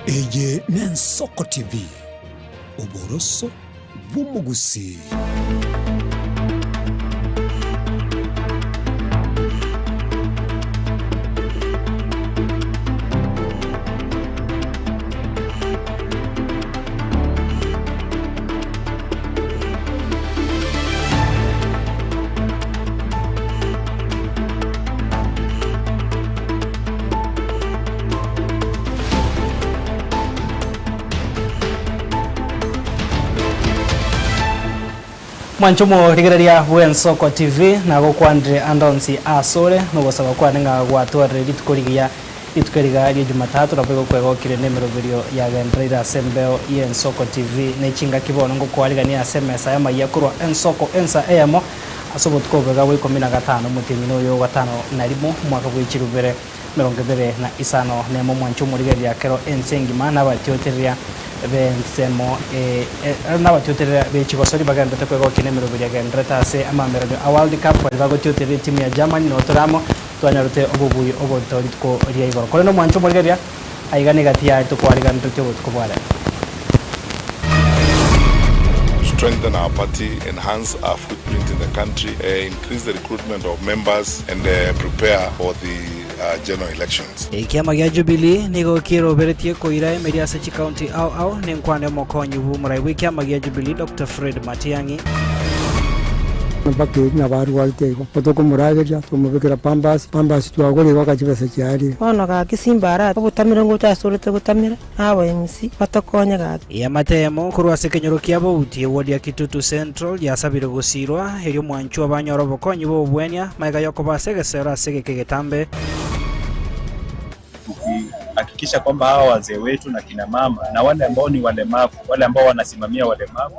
Eye n'Ensoko TV, oboroso bw'omogusii. Mwanche omorigereria bw'Ensoko TV, nagokwanire ande onsi asore, nogosaba kwane ng'a gwatwarire rituko rigiya Rituko eriga ria Jumatatu naboigo kwegokire nemeroberio yagendereire ase embeo y'Ensoko TV ne chingaki bono ngokoarigania ase emesa y'amayia korwa Ensoko ensa eyemo ase obotuko obwega bwa ikomi na gatano omotienyi noyo o gatano na rimo omwaka bwe chirubere emerongo ebere na isano nemo omwancho omorigereria kero ense engima nabatiotereria b'ensemo nabatiotereria be chigosori bagenderete kwegokia nemeroberio yagenderete ase amameranio a World Cup baria bagotiotereria etimu ya Germany notore amo Twanyorete obobui oborito rituko ria igoro. Korende omwancho omorigereria, aiga negati yaye tokwariganeretie obotuko bwa rero. Strengthen our party, enhance our footprint in the country, increase the recruitment of members and prepare for the general elections. Ekiama gia Jubilee nigo kieroberetie koira emeria ase chikaunti ao ao nenkwana y'omokonyi bw'omorai bw'ekiama gia Jubilee Doctor Fred Matiang'i. Mpaka erio nabo arwarete igo, tokomorageria, twamobekera pampers, pampers twagora igo aka chibesa chiarire. Bono gaki simba ara ogotamera ngocha asorete gotamera, na abaeng'usi batokonye gaki. Eamate eyemo korwa ase ekenyoro kia Bouti, eward ya Kitutu Central, yasabire gosiirwa, erio omwanchwa banyore obokonyi bw'obobwania, magega y'okoba ase egesero ase egeka egetambe. Tukihakikisha kwamba hawa wazee wetu na kina mama na wale ambao ni walemavu, wale ambao wanasimamia walemavu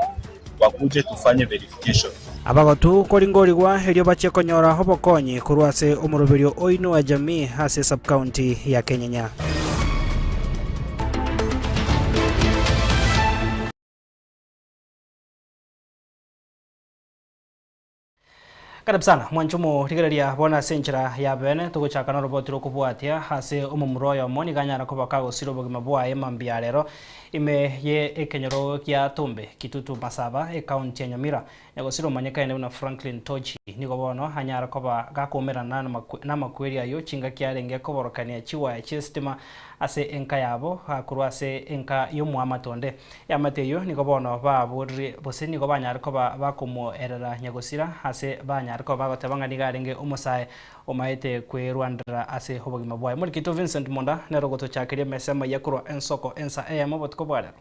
wakuje tufanye verification. Abagotu koringorigwa erio bachie konyora obokonyi korwa ase omoroberio o Inua Jamii ase esubcounty ya Kenyenya. Karibu sana mwanche omorigereria bono ase enchera ya bene togochaka noroboti rokobwatia ase omomura oyomo nigo anyara koba kagosira obogima bwaye mambia rero ime ye ekenyoro gia Tombe Kitutu Masaba ecounty ya Nyamira Nyagosira omanyekaine buna Franklin Tochi nigo bono anyara koba gakoumerana namakweri ayio chingaki arenge koborokania chiwaya chi'esitima ase enka yabo korwa ase enka y'omoamate onde. Eamate eyio nigo bono baborire gose nigo banyare koba bakomoerera nyagosira ase banyare koba bagoteba ng'a nigo arenge omosae omaete kwerwanderera ase obogima bwaye. Omorikito Vincent Monda nere ogotochakeria emesa emayia korwa ensoko ensa eyemo obotuko bwa rero.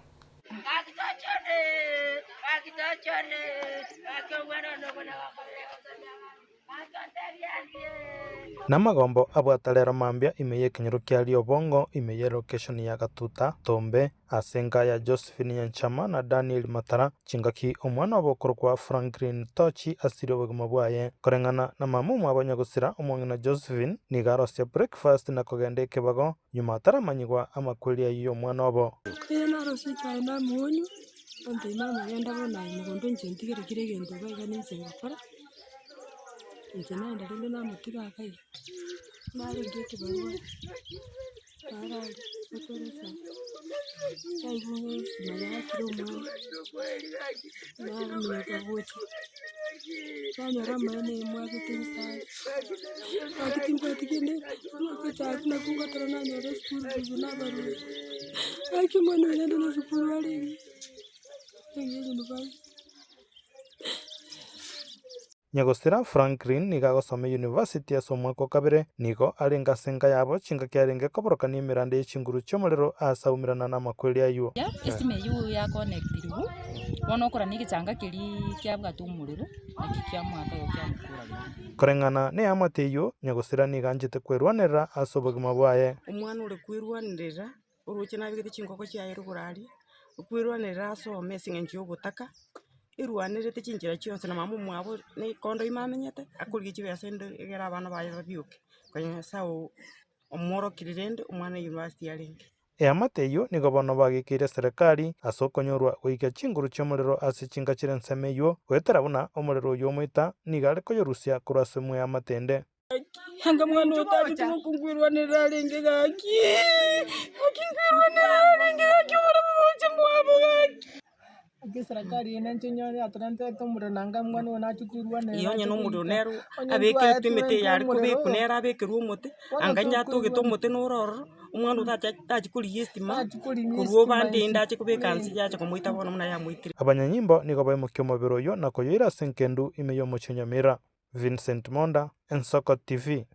Namagombo abwata rero mambia ime y'ekenyoro kia Riobongo ime y'elocation ya Gatuta, Tombe, ase enka ya Josephine Nyanchama na Daniel Matara, chingaki omwana obo okorokwa Franklin Tochi asirie obogima bwaye. Koreng'ana na mama omwabo nyagosira omong'ina Josephine nigo arosia breakfast na kogenda ekebago nyuma ataramanyigwa amakweri ayio y'omwana obo. Eye narosie echae namoonywa, nantebia mama genda bono aye mogondo inche ntigere kera egento iga iga ninche ngokora, inche naenda rende namotiga iga iga, narenge ekebarua narare gotwara echae, naigwa ng'a esima yaakire omwana, naminyoka gocha, nanyora amaene emwagete inse aria, gaki timbwati kende, ng'ake echae buna kongotara nanyora eschool fees nabarure, gaki omwana oyo naende na esukuru arenge, arenge university. Nyagosira Franklin nigo agosoma eyunivasiti ase omwaka o kabere. Nigo arenge ase enka yabo chingaki arenge koborokania emeranda ye chinguru chi'omorero aase aumerana namakweri ayio. Estima eyio yakonectirwe, bono okorora egechanga keria kiabwate omorero, naki kiamoaka igo kiamokora rende. Koreng'ana neamate eyio, Nyagosira nigo anchete kwerwanerera ase obogima bwaye. Omwana ore kwerwanerera, oroche nabegete chingoko chiaye rogoro aria, okwerwanerera asome ase eng'encho ya obotaka, erwanerete chinchera chionsi na mama omwabo na ekondo ime amenyete, akorigia chibesa ende egere abana baye babioke, konya nyasaye oo omworokirie rende omwana university arenge. Eamate eyio nigo bono bagekeire eserekari ase okonyorwa goika chinguru chi'omorero ase chinka chire ensemo eyio, goetera buna omorero oyio omoita nigo are koyorusia korwa ase mweamate ende. Anga mwana oyo tachete gokongwirwanerera arenge gaki, gaki nkwirwanerera arenge. Eserekari eye nenche nyore yatorenterete omorero nanga omwana oyo nachia koirwanera Igo onye nache na omorero koika. nero Onye abekeretwe ntwaetwe emete intwe yare omorero kobekwa oyo, nere abekerwe omote, bono anga inche atogete tokoigwana. omote noro ororo, omwana oyo tacha tachi korigia estima, Tachi korigia korwa estima obande inse. ende ache kobeka nse yacha komoita bono buna yamoitire. Abanyanyimbo nigo baimokia omobere oyio na koyoira ase engendu ime y'omochie o Nyamira. Vincent Monda, Ensoko TV.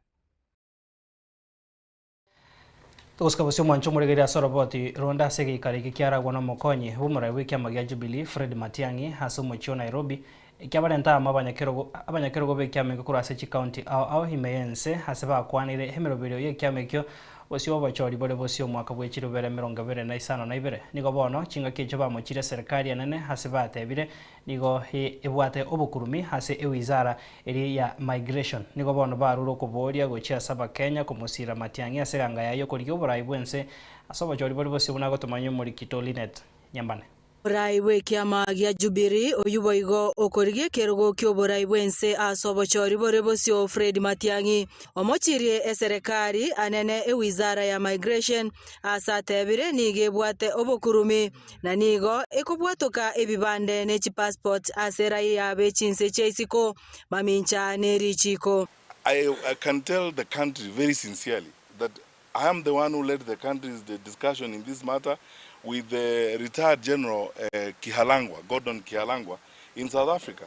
Togosika bosio omwancho omoregereria ase oroboti ronde ase egeikaro eke kiaragwa nomokonyi bw'omorai bw'ekiama gia Jubilee Fred Matiang'i ase omochie o Nairobi ekiabarenta amo abanyakerogo abanyakerogo b'ekiama ekio korwa ase chikaunti ao ao ime y'ense ase bakwanire emeroberio y'ekiama ekio bosio obochori bore bosio omwaka bwe chirubere 2052. Nigo bono chingaki echio bamochire eserekari enene ase batebire Nigo ebwate obokurumi ase ewizara eria ya Migration. Nigo bono barure okoboria gochia ase Abakenya komosira Matiang'i ase eganga yaye y'okorigia oborai bw'ense ase obochori bore bosio buna agotomanywa omorikito Linet Nyambane. Oborai bw'ekiama gia Jubilee oyio boigo okorigia ekerogo ki'oborai bw'ense ase obochori bore bosio Fred Matiang'i omochirie eserekari anene ewizara ya Migration ase atebire nigo ebwate obokurumi Na nigo ekobwatoka ebibande ne chipassport ase raia be chinse chia isiko, mamincha ne richiiko. I, I can tell the country very sincerely that I am the one who led the country's the discussion in this matter with the retired General uh, Kihalangwa, Gordon Kihalangwa, in South Africa.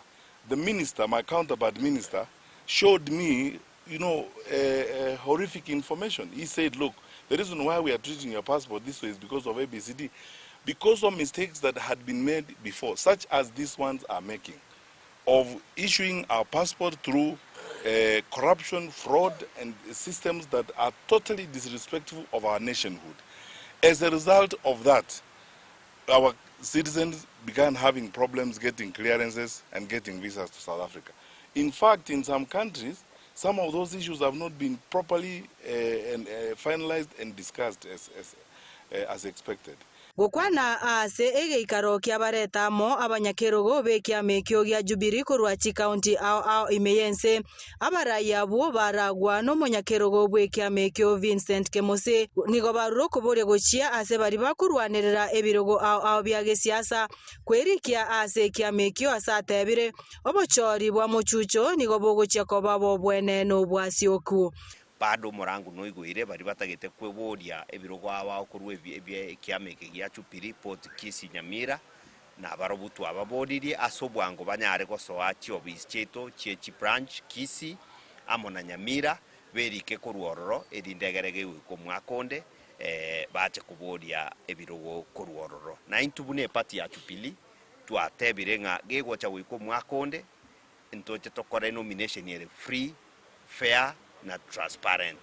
The minister, my counterpart minister, showed me, you know, uh, uh, horrific information. He said, look, the reason why we are treating your passport this way is because of ABCD, because of mistakes that had been made before, such as these ones are making, of issuing our passport through uh, corruption, fraud, and systems that are totally disrespectful of our nationhood. As a result of that, our citizens began having problems getting clearances and getting visas to South Africa. In fact, in some countries, some of those issues have not been properly uh, and, uh, finalized and discussed as, as, uh, as expected. Gokwana ase egeikaro kiabareta amo abanyakerogo b'ekiama ekio gia Jubilee korwa chikaunti ao ao ime y'ense, abarai abwo baragwa nomonyakerogo bw'ekiama ekio Vincent Kemosi nigo barure okoboria gochia ase baria bakorwanerera ebirogo ao ao bia gesiasa kwerikia ase ekiama ekio ase atebire, Obochori bwa mochucho nigo bogochia koba bobwene nobwasioku. Bado omorango noigoire baria batagete kweboria ebirogo ao ao korwa ebie ekiama eke gia Jubilee, Port Kisii, Nyamira, na barobwo twababoririe ase obwango banyare gosoa chiofisi chiaito chie chibranch Kisii amo na Nyamira, berike korwa ororo, erinde egere gegoika omwaka onde bache koboria ebirogo korwa ororo. Naintwe buna eparty ya Jubilee twatebire ng'a gegocha goika omwaka onde, ntoche tokore enomination ere free, fair na transparent.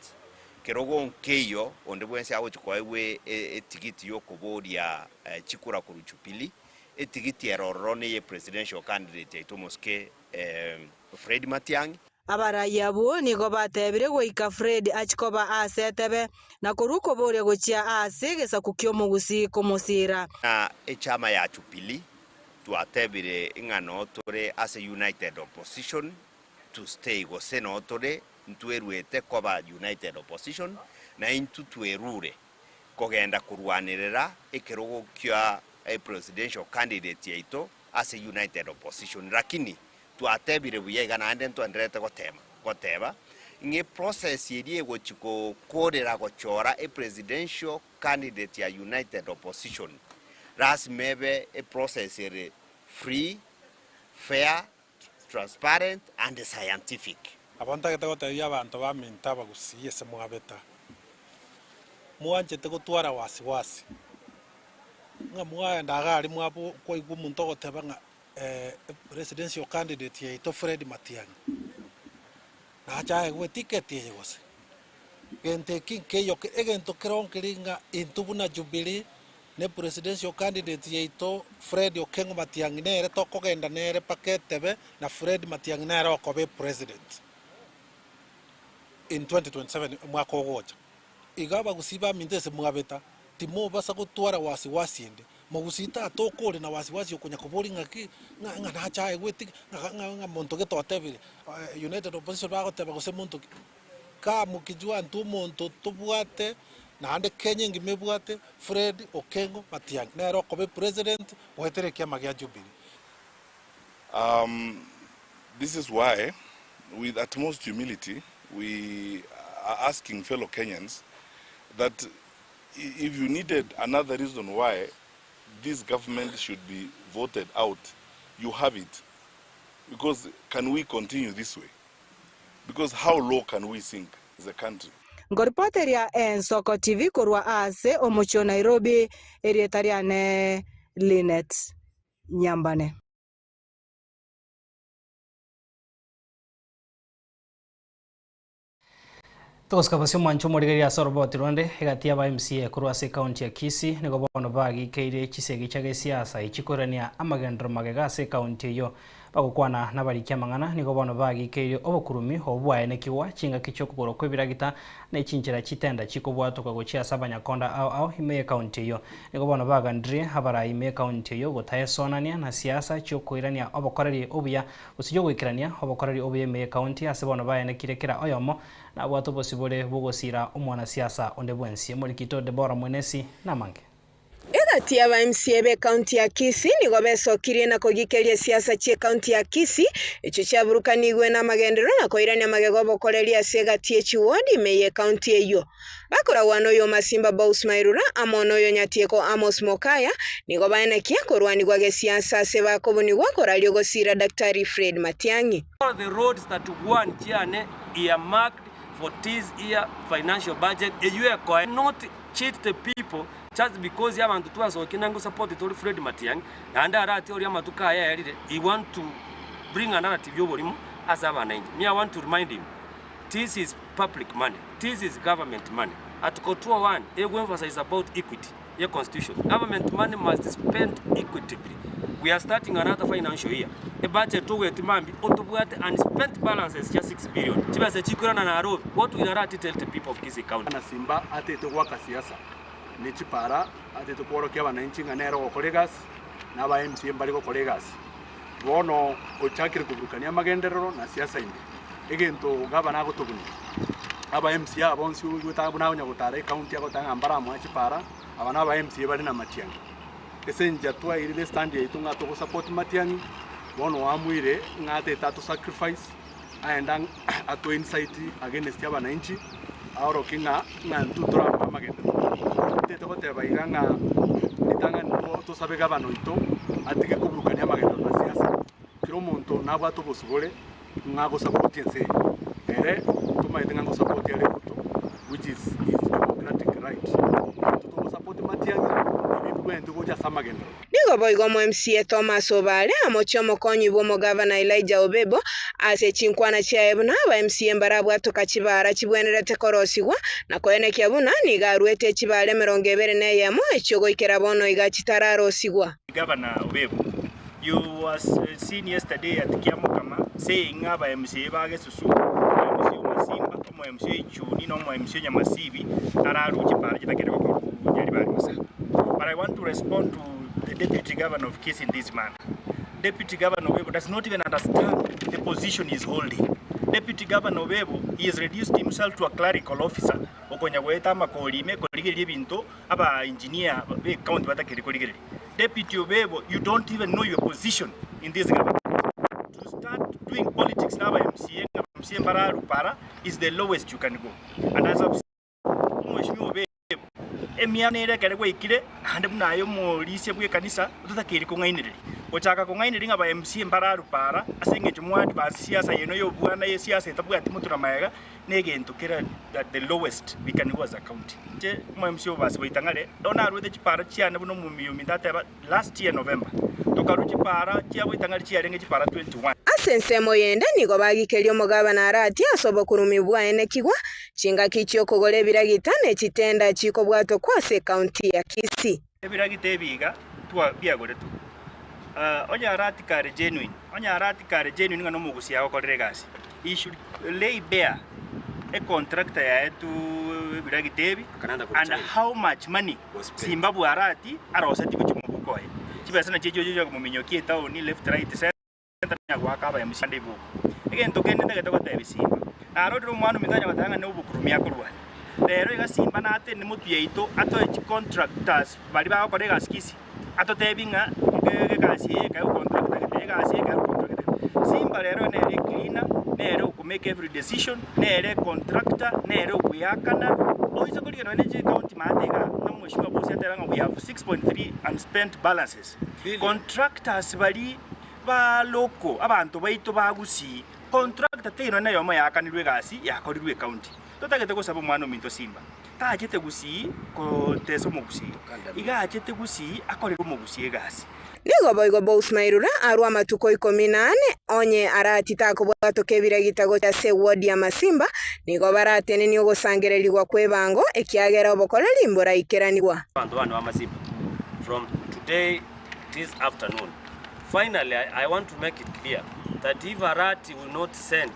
Kerogo nkeiyo onde bwensi agochi koegwa etigiti yokoboria chikura korwa Jubilee, etigiti ere ororo neye presidential candidate yaito omosike Fred Matiang'i. Abarai abwo nigo batebire goika Fred achie koba aase etebe, na korwa okoboria gochia aase egesaku ki'omogusii komosiira. Na echama ya Jubilee twatebire ng'a noo tore ase United Opposition to stay gose noo tore ntweruete koba United Opposition na intwe twerure kogenda korwanerera ekerogo kia epresidential candidate yaito ase United Opposition lakini Twatebire buya iga naende ntwendererete gotema goteba ng'a eprocess eria egochi gokorera gochora epresidential candidate ya United Opposition lasima ebe eprocess ere free, fair, transparent and scientific. Nabo ntagete gotebia abanto baminto abagusii ase mwabeta, mwanchete gotwara wasiwasi, ng'a mwaenda iga aria mwabo kwaigwa omonto ogoteba ng'a Presidential candidate yaito Fred Matiang'i, nache aegwe eticket eye gose? Gento eki nkeiyo egento kero nkeri ng'a intwe buna Jubilee ne presidential candidate yaito Fred Okengo Matiang'i nere tokogenda nere mpaka etebe na Fred Matiang'i nere okoba epresident in 2027 omwaka ogocha. Iga abagusii baminto ase mwabeta, timobasa gotwara wasiwasi ende. Mogusii tata okore na wasiwasi okonya koboria ng'aki, ng'a ng'a nache aegwe tig ng'a ng'a ng'a monto gete otebire United Opposition bagoteba gose monto ki. Kaa mokijua intwe omonto tobwate naende Kenya engima ebwate Fred Okengo Matiang'i nere okoba epresident goetera ekiama gia Jubilee. Um, this is why, with utmost humility, we are asking fellow Kenyans that if you needed another reason why this government should be voted out, you have it. Because can we continue this way? Because how low can we sink as a country? Nkoripoteria Ensoko TV korwa ase omochie o Nairobi, erieta riane Linet Nyambane. Togosika bosio omwancho omorigereria ase oroboti ronde egati y'aba MCA korwa ase ekaunti ya Kisii nigo bono bagikeire chisegi chia gesiasa echikoirania amagenderero magega ase ekaunti eyio. Bagokwana nabariki amang'ana nigo bono bagikeire obokurumi obwo bwaenekigwa chingaki chi'okogorwa kw'ebiragita ne chinchera chitenda chikobwatoka gochia ase abanyakonda ao ao ime y'ekaunti eyio. Nigo bono bagandirie abarai ime y'ekaunti eyio gotaesonania na siasa chi'okoirania obokoreri obuya gose chiogoikerania obokoreri obuya ime y'ekaunti ase bono baenekire kera oyomo Nabwate obosibore bw'ogosiira omwanasiasa onde bwensi. Omorikito Deborah Mwenesi namange. Egati y'aba MCA b'ekaunti ya Kisii nigo besokirie na kogikeria esiasa chi'ekaunti ya Kisii echio chiaburukanigwe namagenderero na koirania magega obokoreri ase egati ye chiwodi ime y'ekaunti eyio. Bakoragwa noyo Masimba Bous Mairura amo noyo Nyatieko Amos Mokaya nigo baenekia korwanigwa gesiasa ase bakobunigwa koraria ogosiira Daktari Fred Matiang'i. All the roads that one chiane earmarked for this year financial budget eyio ekoe not cheat the people just because y'abanto twasokia na ngosupport tore Fred Matiang'i naende aratie oria amatuko aya aerire he want to bring a narrative y'oborimo ase abananchi. Me I want to remind him this is public money, this is government money. Article 201 ego emphasize about equity ye constitution. Government money must spent equitably. We are starting another financial year. Ebudget togweti mambia otobwate unspent balances chia 6 billion. Chibesa chikoirana Nairobi. What will Arati tell the people of Kisii County? Buna Simba atete goaka siasa ne chipara, atete kworokia abananchi ng'a nere ogokora egasi, na aba MCA mbare gokora egasi. Bono ochakire koburukania amagenderero na siasa ime. Egento gavana agotobunia, aba MCA aba bonsi oigwete buna akonya gotara ecounty agoteba ng'a mbaramoe chipara, aba na aba MCA bare na matiang'i. Ase enchera twairire estand yaito ng'a togosupport matiang'i, bono oamuire ng'a atete ato sacrifice, aende ato incite against abananchi, aorokie ng'a ng'a intwe toramoe amagenderero. Ntete goteba iga ng'a ritang'ani tosabe gavana oito atige koburukania amagenderero na siasa. Kera omonto nabwate obosibore ng'a agosapotie ense eye. Ere tomaete ng'a ngosapotie are Ruto which is his democratic right. Intwe togosapoti Matiang'i ebi bibwenerete gocha ase amagenderero. Nigo boigo omo-MCA Thomas Obare amochie omokonyi bw'omogavana Elijah Obebo ase chinkwana chiaye buna aba-MCA mbarabwatoka chibaara chibwenerete korosigwa na koenekia buna nigo aruete echibaara 21 echio goikera bono iga chitararosigwa. Governor Obebo, you was seen yesterday at Kiamokama saying ng'a aba MCA ba Gesusu, omo MCA o Masimba, omo MCA o Ichuni na omo MCA o Nyamasibi ararue chipara chitakende gokorwa Nyaribari Masaba. But I want to respond to the Deputy Governor of Kisii in this manner. Deputy Governor Obebo does not even understand the position he is holding. Deputy Governor Obebo, he has reduced himself to a clerical officer okonya goeta amakori ime korigereria ebinto aba engineer be county batakeri korigereria. Deputy Obebo, you don't even know your position in this government. To start doing politics na aba MCA, ng'a aba MCA mbararupara is the lowest you can go. And as I've Omweshimiwa Obebo, emiaka nere ekere gwaikire, naende buna aye omorisia bw'ekanisa, ototakeire kong'ainereria. Gochaka kong'ainereria ng'a aba MCA mbararupara ase eng'encho mwa advance siasa eno y'obwana y'esiasa etabwati motwe na magega, negento kere at the lowest we can go as a county. Inche omo MC obobasi bwa Itang'are, bono naruete chipara chiane buna omomiyominto ateba last year November, tokarua chipara chia Boitang'are chiarenge chipara 21. Ase ensemo yende nigo bagikeria omogabana Arati ase obokurumi bwaenekigwa chingaki chi'okogora ebiragita ne chitenda chikobwatokwa ase ekaunti ya Kisii. Ebiragita ebi iga twa biagoretwe. Onye Arati kare genuine, onye Arati kare genuine ng'a nomogusia agokorera egasi, he should lay bare econtractor yaye to ebiragita ebi and how much money Zimbabwe Arati arosetie gochia mobuko oye. Chibesa nachio echio chigochia komominyokia etown left right center. Goaka abayamusi bande ibuku. Egento kende ntagete gotebia Simba, narorire omwana ominto onye goteba ng'a nobokurumi akorwania. Rero iga Simba natende motwe yaito atoe chicontractors baria bagokora egasi Kisii, atotebie ng'a egasi eye ekaegwa contractor gete, egasi eye ekaegwa contractor. Simba rero nere ecleaner, nere okomake every decision, nere econtractor, nere okoeakana, oise korigia nonye ne chicounty maate igaa, buna mweshimiwa Bosi ateba ng'a we have 6.3 unspent balances. Contractors baria ba local, abanto baito ba Gusii, contractor teiyo nonye na eyemo yaakanirwe egasi yakorirwe ecounty. Totagete gosaba omwana ominto Simba, tachete Gusii gotesa omogusii, iga achete Gusii akorere omogusii egasi. Nigo boigo Bous Mairura arwe amatuko ikomi na ane, onye arati takobwatoka ebiragita gochia ase ewodi ya Masimba, nigo baratenenie ogosangererigwa kw'ebango, ekiagera obokoreri mboraikeranigwa. Abanto bane ba Masimba from today this afternoon. Finally, I, I want to make it clear that if Arati will not send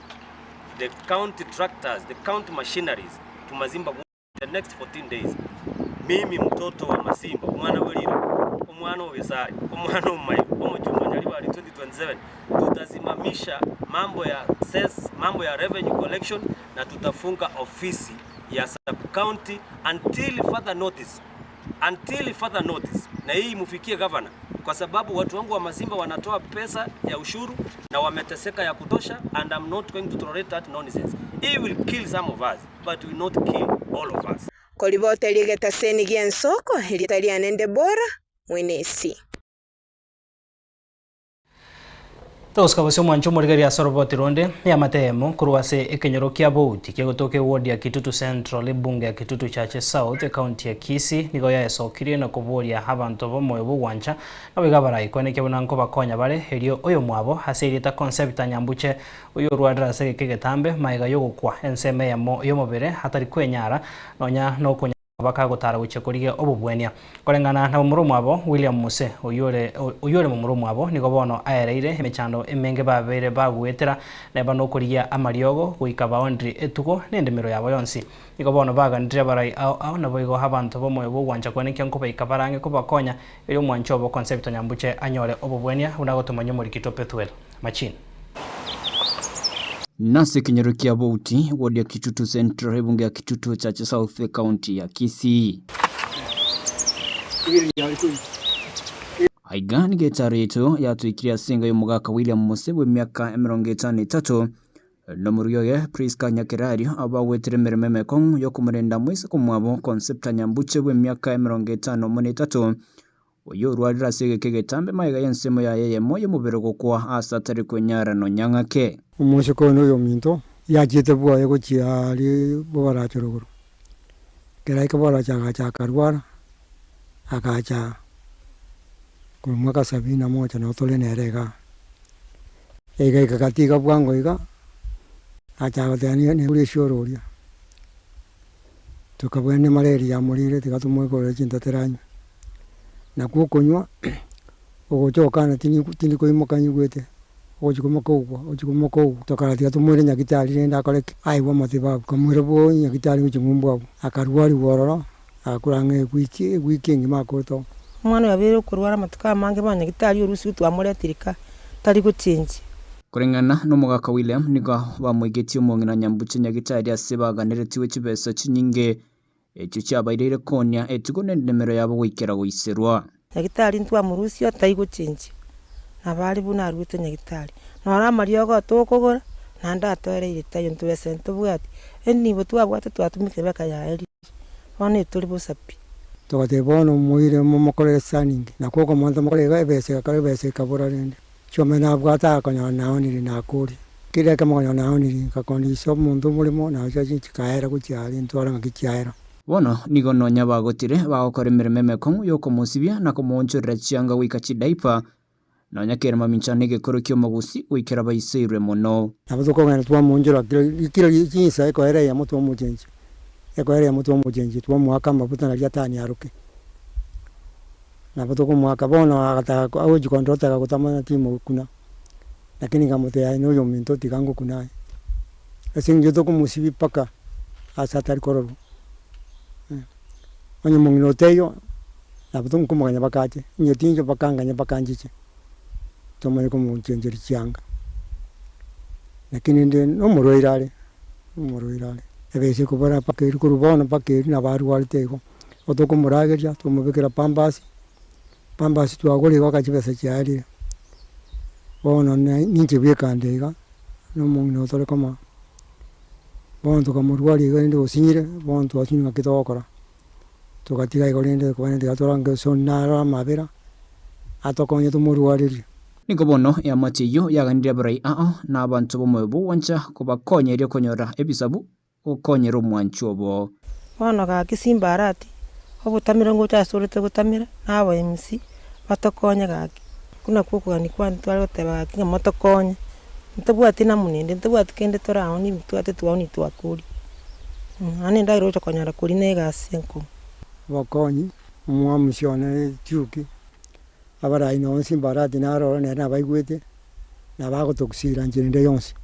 the county tractors, the county machineries to Mazimba the next 14 days, mimi mtoto wa Masimba, omwana bwe riroba, omwana o Gesare, omwana o Maibo, omochumba Nyaribari 2027, tutasimamisha mambo ya cess, mambo ya revenue collection na tutafunga ofisi ya sub county until further notice until further notice, na hii imufikie governor, kwa sababu watu wangu wa Masimba wanatoa pesa ya ushuru na wameteseka ya kutosha, and I'm not going to tolerate that nonsense. He will kill some of us but will not kill all of us. Koriboteria egetaseni gi'ensoko, erieta riane Debora Mwenesi. Togosika gose omwancho omorigereria ase oroboti ronde eamate eyemo korwa ase ekenyoro kia Bouti kegotoka eward ya Kitutu Central ebunge ya Kitutu Chache South ecounty ya Kisii nigo yaesokirie na koboria abanto b'omoyo bw'ogwancha naboigo abaraikwaneke buna nkobakonya bare erio oyomwabo ase erieta Concepta Nyambuche oyo orwarire ase egeka egetambe magega yogokwa ensemo eyemo y'omobere atari kwenyara nonya nokonya Bakagotara gochia korigia obobwania. Koreng'ana na momura omwabo, William Muse, oyio ore oyio ore momura omwabo, nigo bono aereire emechando emenge babeire bagoetera, neba nokorigia amariogo, goika baonire etugo na endemero yabo yonsi. Nigo bono baganire abarai ao ao, naboigo abanto b'omoyo bw'ogwancha kwane nkobaika barange kobakonya, erio omwancho obo Concepta Nyambuche anyore obobwania buna agotomanyia omorikito Pethuel Machine. Nase ekenyoro kia Bouti, ward ya Kitutu Central, ebunge ya Kitutu Chache South, ecounty ya Kisii. Aiga nigo etaaro yaito yatoikirie ase enga y'omogaka William Mose bw'emiaka 53, na omorugi oye Prisca Nyakerario, abwo bagwetire emeremo emekong'u y'okomorenda moiseke omwabo Concepta Nyambuche bw'emiaka 53. Oyio orwarire ase egeka egetambe magega y'ensemo yaye eyemo y'omobere gokwa aase atari kwenyara nonya ng'ake. Omosike oyo noyominto, yachiete bwoye gochia aria bobaracho rogoro. Ekero aika bobaracho agacha akarwara, agacha korwa mwaka sabini na moja nabo tore nere igaa. Egaika gati iga bwango iga, agacha goteba nigo nigure esioro oria. Tokabwenia nemalaria yamorire tiga tomoikorere chintatera anywe. Nakwo okonywa, ogocha okana tindi tindi koimoka nyigwete, ogochi koimoka ogwa, ogochi koimoka ogwa, tokara tiga tomoire nyagitari rende akore ki? Aegwe amatibabu. Tokamoira bwoye nyagitari gochia ng'umbu abwo, akarwariwa ororo, agakora ang'e ewiki, ewiki engima akorete oo. Omwana oyo abeire okorwara amatuko amange bono nyagitari orusiwe twamoretire ka, tari gochenchia. Koreng'ana nomogaka William nigo bamoigetie omong'ina Nyambuche Nyagitari ase baganeretigwe chibesa chinyinge echio chiabaireire koonia etugo na endemero yabo goikera goiserwa. Nyagitari ntwamorusia otaigochenchia, nabo are buna aruete nyagitari. Noro amariogo tokogora, naende atoereire taiyo ntobesa ntobwati, enibo twabwate twatumekire mpaka yaerire, bono etore bosa pi. Togateba bono moire momokorere saningi, nakwo okomonto mokore iga ebesa egakora ebesa ekabora rende. Chiombe nabwate akonyora naonire nakoria. Kera ekemo okonyora naonire, nkakondisia omonto omoremo, nacho chikaera gochia aria ntware ng'aki chiaera. Bono nigo nonya bagotire bagokora emeremo emekong'u y'okomosibia na komoonchorera chianga goika chidaipa, nonya kera mamincha negekoro ki'omogusi goikera baisoirwe mono. Nabo tokogenda twamoonchora kera kera chinsa ekoera eyemo twamochenchia, ekoera eyemo twamochenchia, twamoaka amafuta naria ataniaroke. Nabo tokomoaka bono agataka agochia kondora otaka gotamanya timokuna, lakini nkamotebia aye noyominto tiga ngokune aye. Ase eng'encho tokomosibia mpaka ase atari kororwa, onye omong'ina otaiyo, nabo tokomoganya mpaka ache, onye tinche mpaka nganye mpaka nchiche, tomanye komochencheria chianga. Lakini rende nomorwaire are, nomorwaire are, ebesa ekobora mpaka erio korwa bono mpaka erio nabo arwarete igo. Igo tokomorageria, twamobekera pampers, pampers twagora igo aka chibesa chiarire. Bono ninche bweka nde iga, na omong'ina oyo tore komoa. Bono tokamorwaria iga rende osinyire, bono twasinywa ng'aki togokora. Togatiga igo rende kobana tiga torange ase onde naro amabera, atokonye tomorwarerie. Nigo bono eamate eyio yaganirie abarai ao na abanto b'omoyo bw'ogwancha kobakonya erio konyora ebisabu gokonyera omwanchi obo. Bono gaki Simbarati, obotamero ngocha asore togotamera, na aba MC, batokonye gaki. Okwo nakwo okogania kwane tware goteba gaki ng'a motokonye, ntobwati namuna ende, ntobwati kende toraonie ntobwate twaonia twakoria. Naende endagera ogocha konyora koria na egasi enkong'u. Obokonyi, omwamusi one Chuki, abarai nonye Simbarati naro oro nere nabaigwete, nabo agotosira nchera ende yonsi.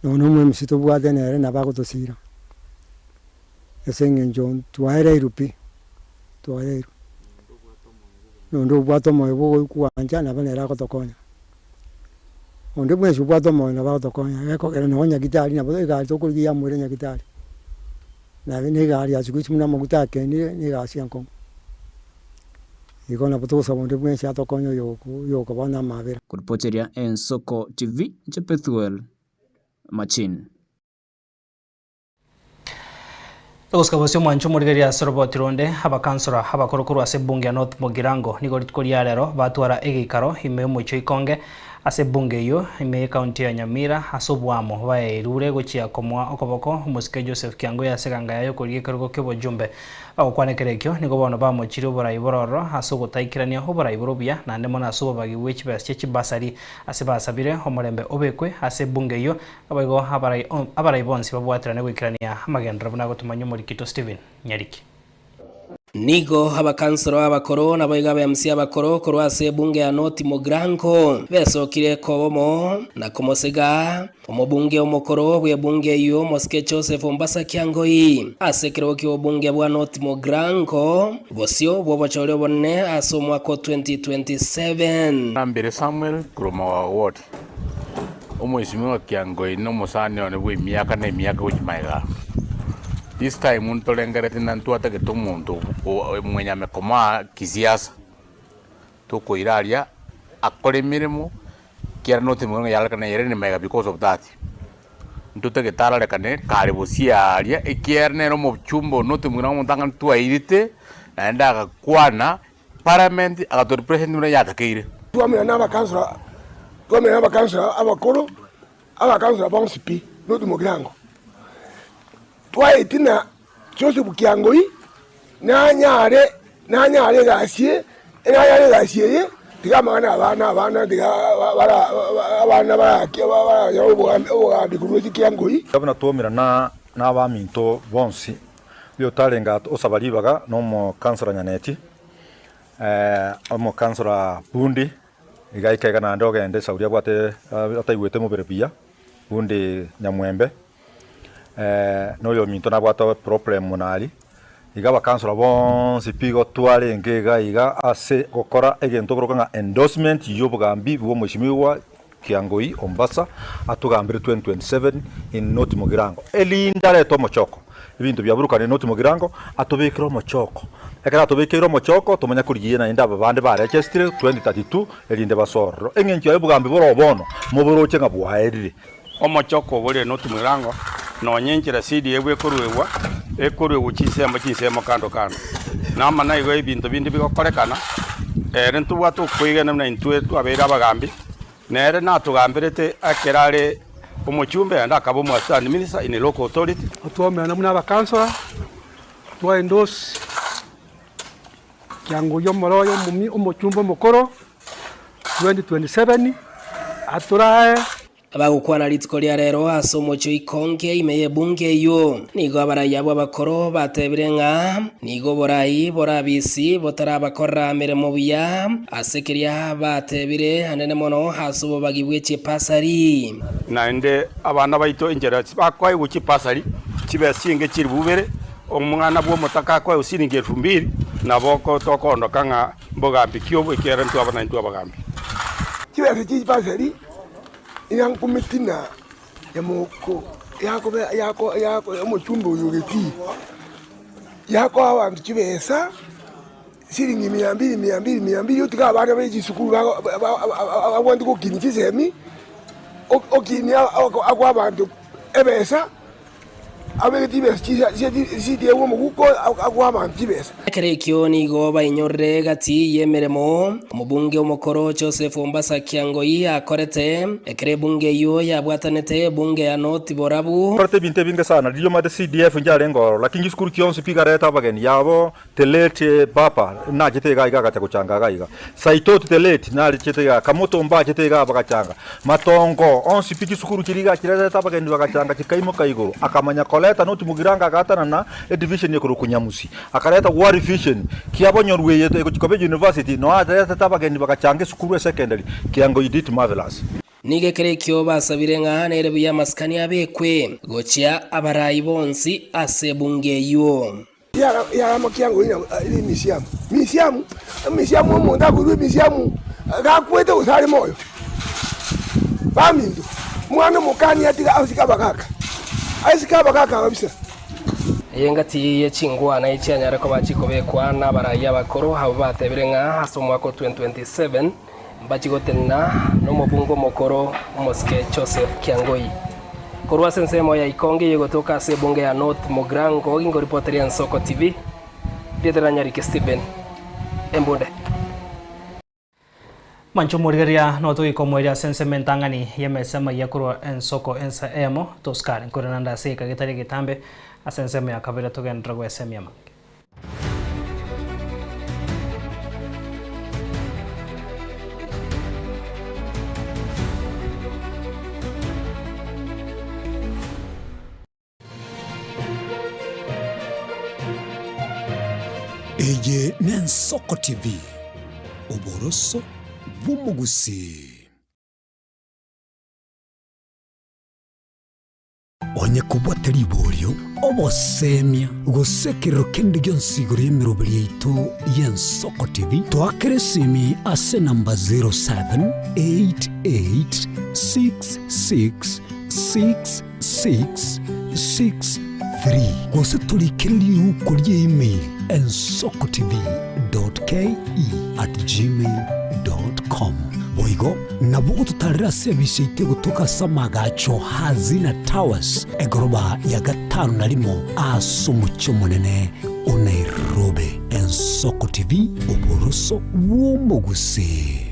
Nonya omwemisi tobwate nere nabo agotosira, ase eng'encho twaereirwe pi, twaereirwe. Nonde obwate omoyo bwa okoigwancha nabo nere agotokonya. Onde bwensi obwate omoyo nabo agotokonya, gekogera nonye nyagitari nabo egari tokorigia yamoira nyagitari, naende na egari ya siku hizi buna amaguta akenire na egasi enkong'u. Igo nabo togosaba onde bwensi atokonye oyo oyokoba na amabera. Koripoteria Ensoko TV, inche Bethuel Machini. Togosika bosio omwancho omorigereria ase oroboti ronde, abakansora abakoro korwa ase ebunge ya North Mugirango nigo rituko ria rero batwara egeikaro ime y'omochie o Ikonge ase ebunge eyio ime y'ecounty ya Nyamira ase oboamo baeirure gochia komoa okoboko omosike Joseph Kiangui ase eganga yaye okorigia ekerogo ki'obojumbe. Bagokwana ekero ekio, nigo bono bamochirie oborai bororo ase ogotaikerania oborai bore obuya, naende mono ase obobagi bwe chibesa chie chibasari, ase basabire omorembe obekwe ase ebunge eyio, naboigo abarai abarai bonsi babwaterane goikerania amagenderero buna agotomanywa omorikito Stephen Nyariki. Nigo abakansoro abakoro naboigo aba MC abakoro korwa ase ebunge ya North Mugirango besokire kobomo na komosega Omobunge omokoro bw'ebunge eyio, Omosike Joseph Ombasa Kiangoi, ase ekerogo ki'obobunge bwa North Mugirango, bosio bw'obochori obonene ase omwaka o 2027. Nambere Samuel korwa Mawawa Ward, Omwesimigwa Kiangoi na omosani one bw'emiaka na emiaka gochia magega. This time ntorengeretie na ntwatagete omonto mwenyamekomo kisiasa, tokoira aria akore emeremo Ekiagera notimwa ng'a yarorekana ere nemaiga because of that. Ntotagete arorekane kare bosio aria, ekiagera nere omochumba one notimwa ng'a omotang'ani twairete, naende agakwana parliament agato represent buna yatakeire. Twamenya na abakansora, twamenya na abakansora abakoro, abakansora bonsi pi, notimwa kirango. Twaetina Joseph Kiangoi nanyare nanyare egasi eye, nanyare egasi eye, tiga amang'ana abana abana tiga bara abana barake baranyore obogambi obogambi korwa ase Kiangoi. Buna twomera na abaminto bonsi, oyo otarenge osaba ribaga na omokansora Nyaneti, omokansora Bundi, iga aike iga naende ogende esauri abwate ataigwete mobere buya, Bundi Nyamwembe. na oyominto nabwate problem buna aria, iga abakansora bonsi pi igo twarenge iga iga ase gokora egento okoroka ng'a endorsement ya obogambi bwa omweshimiwa Kiangoi Ombasa atogambere 2027 in North Mugirango, erinde arete omochoko, ebinto biaburukane North Mugirango atobekere omochoko, ekero atobekeire omochoko tomanye korigia naende aba bande barechestire 2032 erinde basoe ororo. Eng'encho yaye obogambi bore oo bono moboroche ng'a bwaerire. Omochoko oborere notumerango, nonya enchera seed ebwe ekoruegwa, ekoruegwa chinsemo chinsemo kando kando. Na amana igo ebinto binde bigokorekana, ere ntobwate okwegena buna intwe twabeire abagambi, nere natogamberete ekero are omochumbe naende akaba omo assistant minister in local authority. Twaumerana buna abakansora, twa endorse Kiangoi omoro oyo omomi omochumbe omokoro 2027 atorae. Abagokwana rituko ria rero ase omochie o Ikonge ime y'ebunge eyio, nigo abarai abwo abakoro batebire ng'a nigo oborai borabisi botarabakorera emeremo buya ase keria batebire anene mono ase obobagi bwe chipasari. Naende abana baito enchera bakoegwa chipasari chibesa chinge chilifu ibere, omwana bw'omotaka akoegwa siringi elfu mbili, nabo tokoondoka ng'a mbogambi ki obo, ekiagera intwe abana intwe abagambi. Chibesa chi'chipasari Inyankumitina emoko yakobe yako yako omochumba oyo ogetii, yakoa abanto chibesa, Siringi mia mbili, mia mbili, mia mbili, otige abana be chisukuru bago babwate gokinia chisemi, okinia akoa abanto ebesa, abegete chibesa chisa chitiegwe omoguko akoa abanto chibesa. Ekero ekio nigo bainyorire egati y'emeremo omobunge omokoro Joseph Ombasa Kiangoi akorete, ekero ebunge eyio yabwatanete ebunge ya North Borabu. Korete ebinto ebinge sana, riria omanyete CDF nchiarenge ororo, lakini chisukuru chionsi pi igareta abageni yabo The late papa nachete iga iga agacha gochanga iga iga. Saitoti the late narechete iga, Kamoto mbachete iga bagachanga. Matongo onsi pi chisukuru chiria iga chirerete abageni bagachanga chikaimoka igoro. Akamanya koleta not Mugirango agatanana edivision ekorokwa Nyamusi. Akareta War Vision kiabonyorwa eye egochi koba university noe aretete abageni bagachanga esukuru esecondary Kiango you did marvelous. Nigo ekero ekio basabire ng'a nere buya amasikani abekwe gochia abarai bonsi ase ebunge eyio. Yaramokia ng'o ere emisiamu, misiamu, emisiamu omonto akoirwa emisiamu gakwete gose are moyo. Baminto, omwana omokani atiga asike abagaka, asike abagaka kabisa. Eye ngati ye chingwana echianyare koba chikobekwa nabarai abakoro abwo batebire ng'a ase omwaka o 2027 mbachi gotenena nomobunge omokoro omosike Joseph Kiangoi. Korwa ase ensemo ya Ikonge eyegotoka ase ebunge ya North Mugirango gingoripoteria Ensoko TV, rieta ria Nyarike Stephen Embunde. Manche omorigereria notoika omoerio ase ensemo entang'ani y'emesa amayia korwa ensoko ensa eyemo, tosikare nkorera naende ase egeka getari egetambe ase ensemo ya kabere togenderere gwesemia amange. Eye n'Ensoko TV, oboroso bw'omogusii. Onye kobwate riborio, obosemia, gose ekerero kende gionsi igoro y'emeroberi yaito y'Ensoko TV, toakere esimi ase enamba 0788666663 gose torikere riuko rie email ensokotv.ke@gmail.com. Boigo Nabo gototarera ase ebise yaito egotoka ase amagacho Hazina Towers, egoroba ya gatano na rimo ase omochie omonene o Nairobi. Ensoko TV, oboroso bw'omogusii.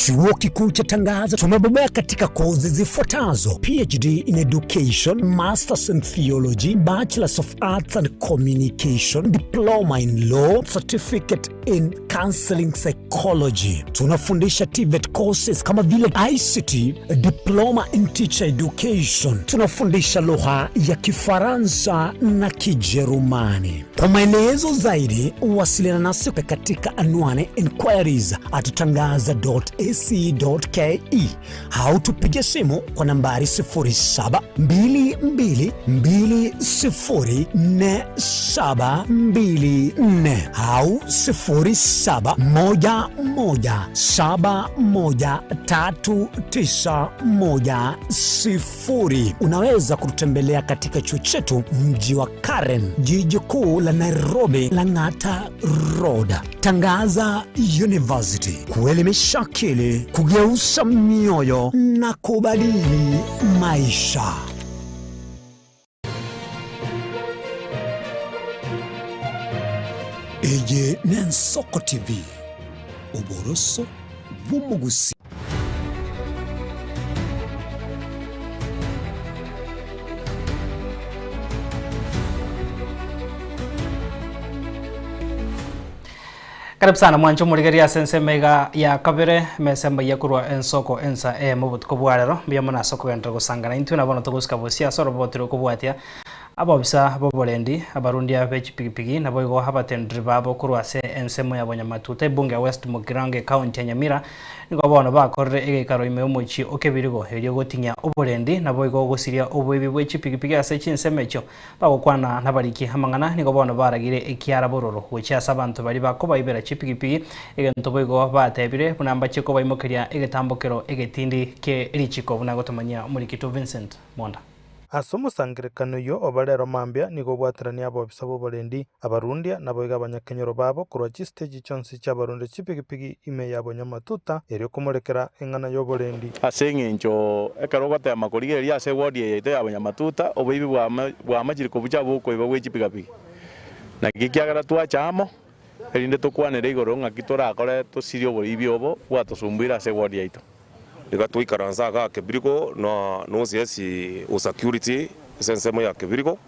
Chuo Kikuu cha Tangaza tumebobea katika kozi zifuatazo: PhD in Education, Masters in Theology, Bachelors of Arts and Communication, Diploma in Law, Certificate in Counseling Psychology. Tunafundisha TVET courses kama vile ICT, Diploma in Teacher Education. Tunafundisha lugha ya Kifaransa na Kijerumani. Kwa maelezo zaidi wasiliana nasi katika anwani inquiries at tangaza.ac.ke au tupige simu kwa nambari 0722204724 au 0711713910. Unaweza kututembelea katika chuo chetu mji wa Karen, jiji kuu la Nairobi, Lang'ata Road. Tangaza University, kuelimisha akili, kugeuza mioyo na kubadili maisha. Eye n'Ensoko TV, oboroso bw'omogusii. Karibu sana mwanche omorigereria ase ensemo iga ya kabere emesa mbayia korwa ensoko ensa eyemo obotuko bwa rero mbuya mono ase okogenderera gosangana intwe na bono togosika bosia ase oroboti rokobwatia. Abobisa b'oborendi, abarundia be chipigipigi naboigo abatenderi babo korwa ase ensemo ya Bonyamatuta ebunge ya West Mugirango ekaunti ya Nyamira nigo bono bakorire egeikaro ime y'omochie o Kebirigo erio goting'ia oborendi naboigo gosiria oboibi bwe chipigipigi ase chinsemo echio. Bagokwana nabariki amang'ana nigo bono baragire ekiara bororo gochia ase abanto baria bakobaibera chipigipigi egento boigo batebire buna mbachie kobaimokeria egetambokero egetindi kie richiko buna gotomanyia omorikito Vincent Monda. Ase omosangererekano oyio oba rero mambia nigo obwaterania abobisa b'oborendi, abarundia, naboigo abanyakenyoro babo korwa chisiteji chionsi chi'abarundia chipigipigi ime ya Bonyamatuta, erio komorekera eng'ana y'oborendi. Ase eng'encho ekero ogoteema korigereria ase ewodi eye yaito ya Bonyamatuta, oboibi bwamachire kobucha bokoiba bwe chipigapigi. Naki ekiagera twacha amo, erinde tokwanere igoro ng'aki torakore tosirie oboibi obo bwatosumbuire ase ewodi yaito. Iga twaikaransa igaa Kebirigo na OCS o security ase ensemo ya Kebirigo,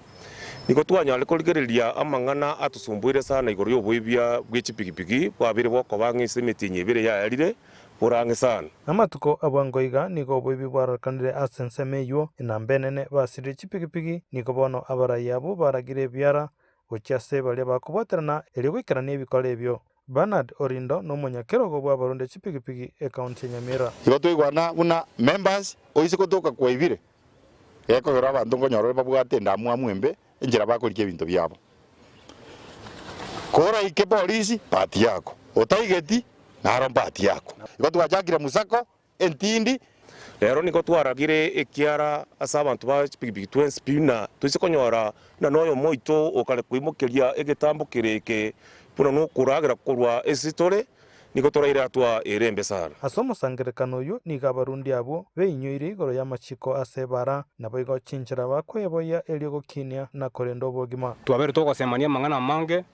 nigo twanyarire korigereria amang'ana atusumbuire sana igoro y'oboibia bwe chipigipigi bwabeire bokoba ang'e ase emetienyi ebere yaerire bore ang'e sana. Amatuko a bwango iga nigo oboibi bwarorekanire ase ensemo eyio, enamba enene basirire chipigipigi, nigo bono abarai abwo baragire ebiara gochia ase baria bakobwaterana erio goikerania ebikora ebio. Bernard Orindo nomonyakerogo bw'abaronde chipigipigi ekaunti ya Nyamira. Igo twaigwana buna members oise gotoka kwaibire, gekogera abanto nkonyora ore babwate endamwamu embe enchera bakorikia ebinto biabo. Koraike polisi bahati yako, otaigeti naro mbahati yako. Igo twachakire musako entindi. Rero nigo twaragire ekiara ase abanto ba chipigipigi twensi pi na toise konyora buna noyomo oito okare koimokeria egetambo kere eke buna nokoragera korwa ase tore, nigo toraire atwa ere embe sana. Ase omosangererekano oyio nigo abarundi abwo beinyoire igoro y'amachiko ase ebara, naboigo chinchera bakweboyia erio gokinia na korenda obogima. Twabeire togosemania amang'ana amange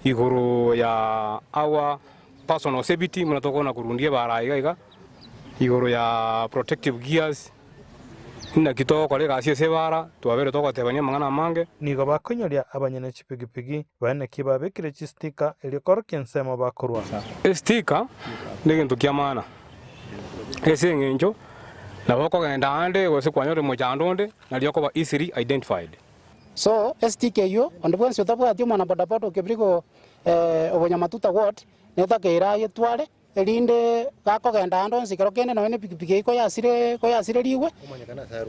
igoro ya our personal safety buna tokona korundia ebara iga iga, igoro ya protective gears, naki togokora egasi ase ebara, twabeire togotebania amang'ana amange. Nigo bakoinyoria abanyene chipigipigi baye naki babekire chistika erio korokia ensemo bakorwa. Estika negento kia maana ase eng'encho nabo okogenda aande gose kwanyora omochando onde nario okoba easily identified. So estick eyio, onde bwensi otabwati omwana bodaboda okebiri go obonyamatuta ward, netakeire ayetware, erinde gakogenda ande onsi ekero kende nonye na epikipiki eyio koyasire koyasirerigwe,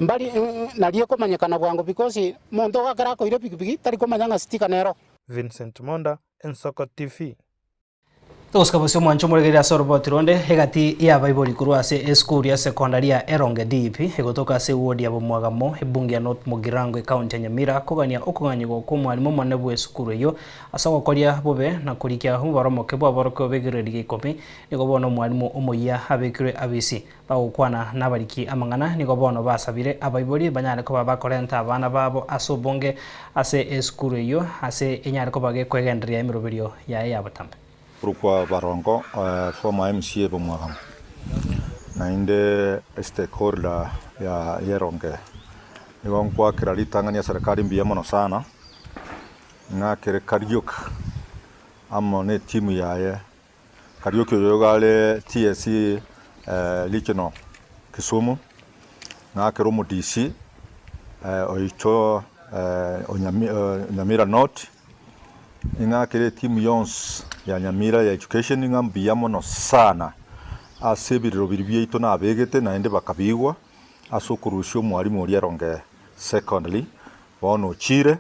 mbari nario ekomanyekana bwango because monto iga ekero akoira epikipiki tari komanya ng'a sticker nero. Vincent Monda, Ensoko TV. Togosika bosio omwancho omoregereria ase oroboti ronde egati y'abaibori korwa ase esukuru ya sekondari ya Eronge DEP egotoka ase ewodi ya Bomwagamo ebunge ya North Mugirango ekaunti ya Nyamira kogania okong'anyigwa kw'omwalimu omonene bw'esukuru eyio ase ogokoria bobe na korikia omobaro omoke bw'aborokigwa b'egredi ya ikomi nigo bono omwalimu omoyia abekirwe abisi bagokwana nabariki amang'ana nigo bono basabire abaibori banyare koba bakorenta abana babo ase obonge ase esukuru eyio ase enyare koba gekwegendereria emeroberio yaye ya botambe. Korokwa Barongo, former MCA Bomwagamo, naende stakeholder ya Eronge. Nigo nkoakera ritang'ani eserekari mbuya mono sana, ng'akere Kariuki amo ne etimu yaye. Kariuki oyo iga are TSC regional Kisumu, ng'akere omo DC oito o Nyamira North. Ing'akere etimu yonsi ya Nyamira ya education ng'a mbuya mono sana ase ebirero biria biaito nabegete naende bakabigwa ase okorusia omwalimu oria Eronge Secondary bono ochire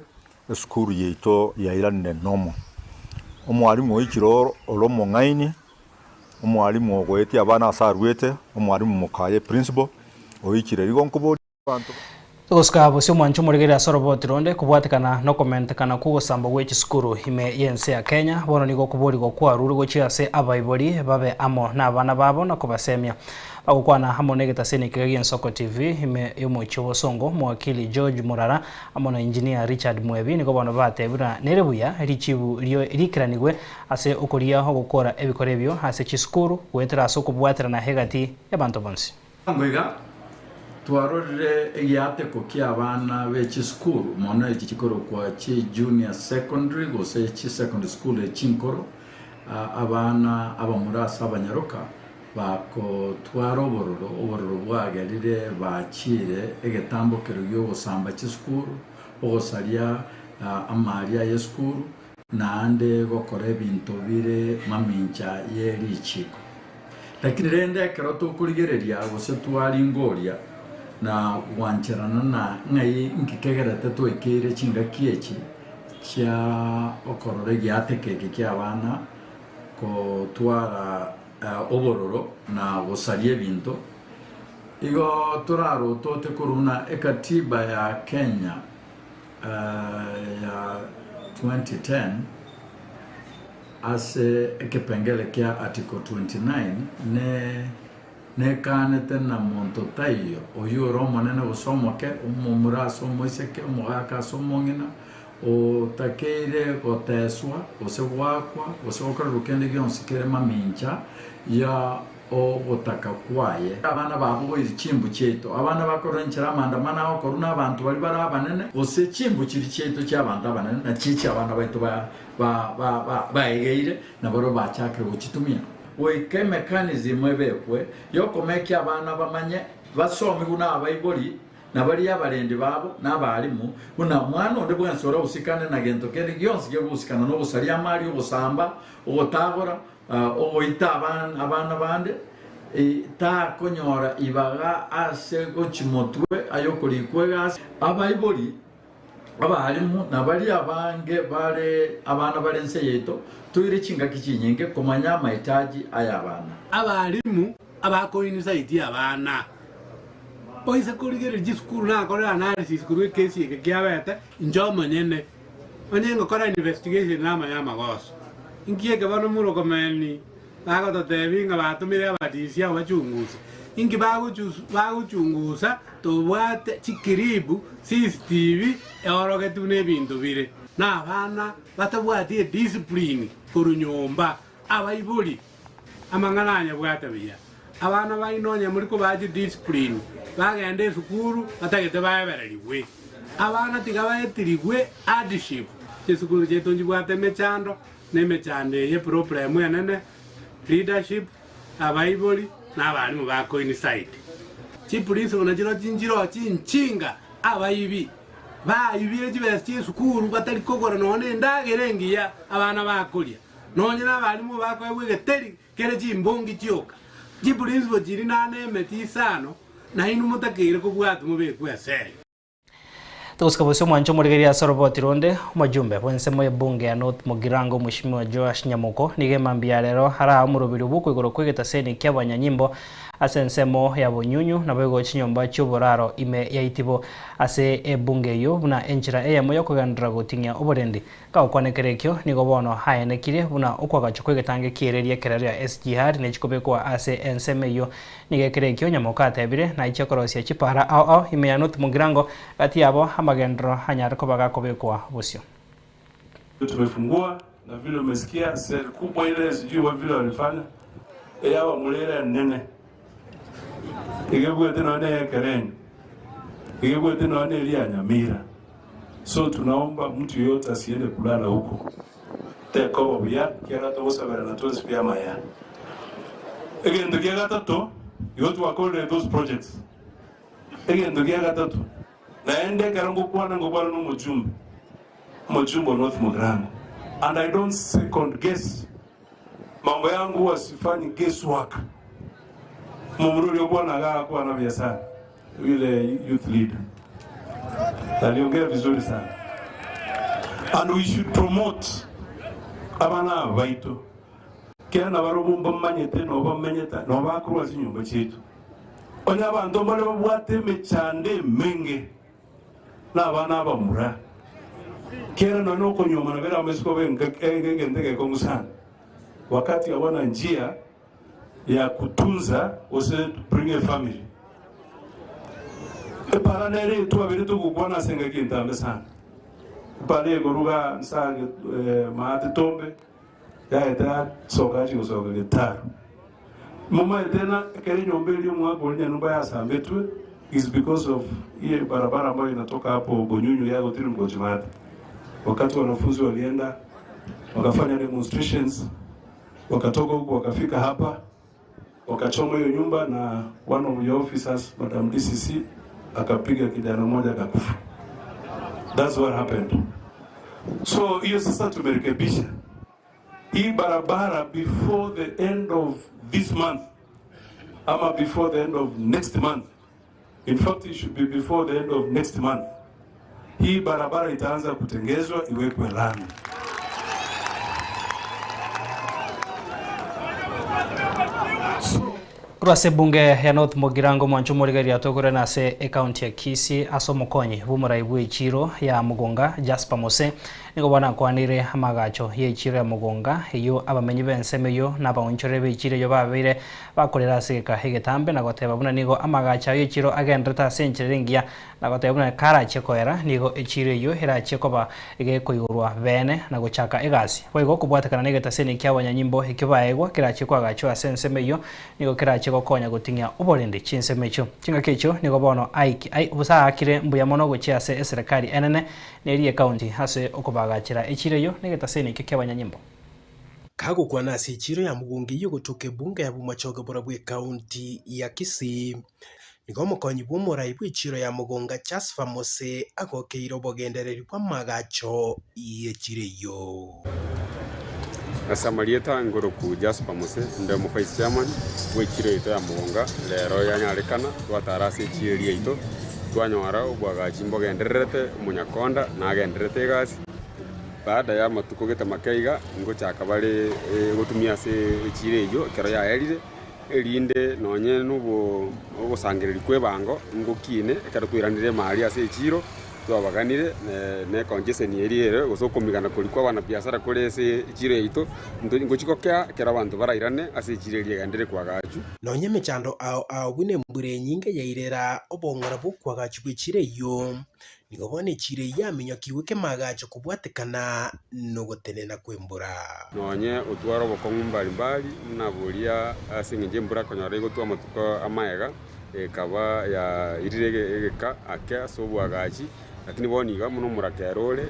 esukuru yaito yairanire nomo. Omwalimu oichire ore omong'aini, omwalimu ogoetia abana ase aruete, omwalimu mokaye principal oichire rigo nkoboria. Togosuka bosio omwancho omoregereria ase oroboti ronde kobwatekana nokomentekana kw'ogosambwa gwe chisukuru ime y'ense ya Kenya, bono nigo okoborigwa kwarurwe gochia ase abaibori babe amo nabana babo na kobasemia. Bagokwana amo negetaseni ekiga gi'Ensoko TV ime y'omochie o Bosongo, Omowakili George Murara amo na Engineer Richard Mwebi nigo bono batebire buna nere buya richibu rio riikeranigwe ase okoria ogokora ebikora ebio ase chisukuru goetera ase okobwaterana egati y'abanto bonsi. Bwango iga twarorire egiateko ki'abana be chisukuru, mono echi chikorokwa chi junior secondary gose chi secondary school echinkoro, abana abamura ase abanyaroka bakotwara obororo, obororo bwagerire bachiire egetambokero gi'ogosamba chisukuru, ogosaria amari aye esukuru, naende gokora ebinto bire mamincha ye richiiko. Lakini rende ekero tokorigereria gose twaringoria na gwancherana na ng'ai nki kegerete twaikeire chingaki echi chia okorora egiateka eke ki'abana gotwara obororo na gosaria ebinto, igo torarotote korwa buna ekatiba ya Kenya ya 2010 ase ekepengele kia article 29 ne nekaanete na monto taiyo oyio ore omonene gose omoke, omomura ase omoiseke, omogaka ase omong'ina, otakeire goteswa, gose goakwa, gose gokorerwa kende gionsi kere mamincha ya ogotaka kwaye. Abana babogoirie chimbu chiaito, abana bakorora enchera amaandamano agokorwa nabanto baria bare abanene, gose chimbu chiria chiaito chi'abanto abanene, nachio echi'abana baito baegeire, na barabwo bachakire gochitumia. Goika emechanism ebekwe y'okomekia abana bamanye, basomigwe nabaibori, na baria abarendi babo, na abalimu, buna mwana onde bwensi orahusikane na gento kende gionsi kegohusikana nogosaria amari, ogosamba, ogotagora, Ogoita abana bande, takonyora ibaga ase gochia motwe ay'okorikwa egasi. Abaibori, abalimu, na baria abange bare abana bare ense yaito, toire chingaki chinyinge komanya amahitaji ay'abana. Abalimu abakoinisaitie abana. Oise korigereria chisukuru nakorera analysis korwa ekesi eke kiabete, inche omonyene Onye ngokora investigation namanye amagoso. Inki eke bono Murkomen bagototebia ng'a batomire abadisi abo bachunguse? Inki bagochungusa tobwate chikiribu, CCTV eorogetie buna ebinto bire. Na abana batabwati ediscipline korwa nyomba, abaibori amang'ana anyabwate buya. Abana baino onye muri kobaa chidiscipline bagende esukuru batagete baebererigwe. Abana tiga baetirigwe hardship. Chisukuru chiaito nchibwate emechando, na emechando eye eproblem enene, leadership, abaibori, na abalimu ba coincide. Chiprinciple nachio nchiroo chinchinga abaibi baibire chibesa chia esukuru batari kogora nonya na endagera engiya abana bakoria. Nonya na abalimu bakoegwa egeteri Kere chimbongi chioka, chiprinciple chiri nane emeti isano, nainwe motakeire kobwati mobekwe aseye. Togosika bosio omwancho omorigereria ase oroboti ronde, omojumbe bw'ensemo y'ebunge ya North Mugirango Mweshimiwa Joash Nyamoko nigo emambia ya rero araa omoroberio bw'okoigorwa kw'egetaseni ki'abanyanyimbo ase ensemo ya Bonyunyu naboigo chinyomba chi'oboraro ime ya Itibo ase ebunge eyio buna enchera eyemo y'okogenderera goting'ia oborendi Gagokwanekera ekio, nigo bono aenekirie buna okwagachwa kw'egetange ki'ereeri ekerero ya SGR nechikobekwa ase ensemo eyio. Nigo ekero ekio Nyamoka atebire, naiche korosia chipaara ao ao ime ya North Mugirango, gati yabo amagenderero anyare koba gakobekwa bosio. Tumefungua na vile umesikia sel kubwa ile sijui wa vile walifanya eyabamurere enene igebwete nonya na ekerenyo igebwete nonya na eria ya Nyamira. So tunaomba mtu yeyote asiende kulala huko tekoba buya ekiagera togosaberana twensi pi amaya. Egento kia gatato igo twakorire those projects. Egento gia gatato naende ekero ngokwana ngokwana na omochumbe, omochumbe o North Mugirango and I don't second guess mambo yangu huwa sifanyi guess work. Omomura oria okwana iga agakwana buya sana. Yule youth leader aliongea vizuri sana and we should promote abana aba baito kera nabarobwo mbamanyete nabo bamenyete nabo bakorwa ase chinyomba chiaito onye abanto mbare babwate emechando emenge na abana abamura kera nonya okonyuomana bere amesiko egento egekong'u sana wakati hawana njia ya kutunza gose to bring a family. Epara nere etwabere togokwana ase engaki entambe sana. Epara ekoruga nsa maate tombe yaeta yasoka achia gosoka getaru. Momaete ng'a ekero enyomba eria omwaka oria nyarumba yasambetwe is because of hiyo barabara ambayo inatoka hapo Bonyunyu yagotirimka gochia maate. Wakati wanafunzi walienda wakafanya demonstrations Wakatoka huku wakafika hapa wakachoma hiyo nyumba, na one of your officers Madam DCC akapiga kijana mmoja akakufa. That's what happened. So hiyo sasa tumerekebisha hii barabara before the end of this month ama before the end of next month. In fact it should be before the end of next month. Hii barabara itaanza kutengezwa iwekwe lami. Korwa ase ebunge ya North Mugirango mwancho omorigereria atokore na ase ecounty ya Kisii ase omokonyi bw'omorai bwa echiro ya Mugunga Jasper Mose nigo bono akwanire amagacho ya echiro ya Mugunga eyio abamenyi b'ensemo eyio na abaonchoreri b'echiro eyio babeire bakorera ase egeka egetambe na goteba buna nigo amagacho ayio echiro agenderete ase enchera ere engiya na goteba buna karachie koera nigo echiro eyio erachie koba gekoigorwa beene na gochaka egasi. Boigo kobwatekana negetaseni kia abanyanyimbo ekio baegwa kerachie koagachwa ase ensemo eyio nigo kerachie gokonya goting'ia oborendi chinsemo echio. Chingaki echio nigo bono aiki ai bosa aakire mbuya mono gochia ase eserekari enene na eria ecounty ase okobagachera echiro eyio negetaseni ekio kia abanyanyimbo. Kagokwana ase echiro ya Mugunga eyio egotoka ebunge ya Bomachoge borabwo ecounty ya Kisii, nigo omokonyi bw'omorai bw'echiro ya Mugunga Jasper Mose agokeire obogendereri bw'amagacho y'echiro eyio. Ase amarieta ngoroku Jasper Mose, inde omo vice chairman bw'echiro yaito ya Mugunga, rero yanyarekana twatara ase echiro eria yaito, twanyora obwagachi mbogendererete, omonyakonda nagendererete egasi. Baada y'amatuko gete make iga, ngochaka bare gotumia ase echiira eyio ekero yaerire, erinde nonye nobosangereria kw'ebango ngokiine ekero twairanire emari ase echiiro, twabaganire ne econgestion eria ere gose okomigana koria kwa abanabiasara kore ase echiiro yaito, ngochia gokea ekero abanto barairane ase echiiro eria egenderere koagachwa. Nonya emechando ao ao buna embura enyinge yairera obong'ora bw'okoagachwa gw'echiiro eyio, Nigo bono echiiro eyio yaminyokigwe kemagacho kobwatekana nogotenena kw'embura. Nonye otware obokong'u mbari mbari buna boria ase engencho embura konyora egotwa amatuko amaega, ekaba yairire egeka ake ase oboagachi, lakini bono iga buna omorakera ore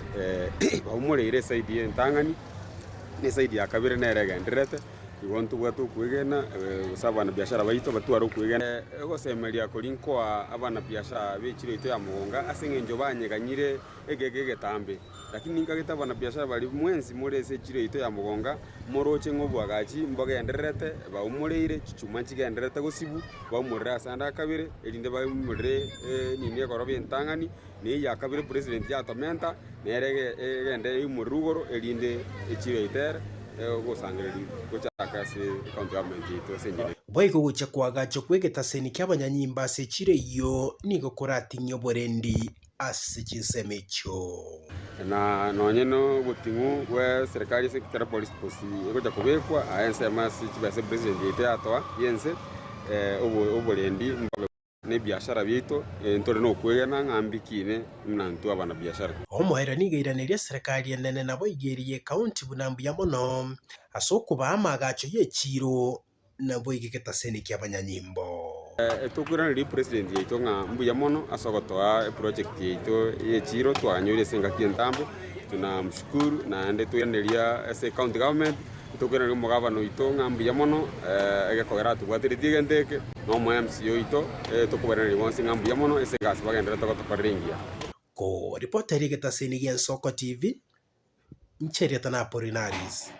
baumoreire esaidi entang'ani, na esaidi ya kabere nere egendererete. Igo ntobwate okwegena, gose abanabiashara baito batware okwegena. Ogosemeria koria nkoa abanabiashara b'echiro yaito ya mogonga ase engencho banyeganyire egeka egetambe. Lakini ninkagete abanabiashara baria mwensi more ase echiro yaito ya mogonga, moroche ng'a oboagachi mbogendererete, baumoreire, chichuma nchigendererete gosibwa, baumorere ase ande akabere, erinde baumorere nini egoroba entang'ani, na eyia kabere president yatomenta, nere egende eumorere igoro, erinde echiro yaito ere. Ogosangereria gochaka ase ecounty government yaito ase enchera eye. Boigo gochia koagachwa kw'egetaseni ki'abanyanyimba ase echiro eyio nigo korating'ie oborendi ase chinsemo echio. Na nonye noboting'u bwe serikali ase ekero police post egocha kobekwa aa ensemo ase chibesa president yaito yatoa y'ense oborendi mbobe. Nebiashara biaito, ntore nokwegena ng'a mbikine buna intwe abanabiashara. Omoerio nigo eiraneria eserekari enene naboigo eria y'ekaunti buna mbuya mono ase okobaa amaagacho y'echiiro naboigo egetaseni ki'abanyanyimbo. Tokoiraneria epresident yaito ng'a mbuya mono ase ogotoa eproject yaito y'echiiro twanyoire ase engaki entambe, tunamshukuru naende toiraneria ase ecounty government. Tokoiraneria omogabana oito ng'a mbuya mono, egekogera atobwateretie egento eke, na omo MC oito, tokobairaneria bonsi ng'a mbuya mono ase egasi bagendererete gotokorera engiya. Koripotera egetaseni gi'Ensoko TV, inche erieta na Apolinaris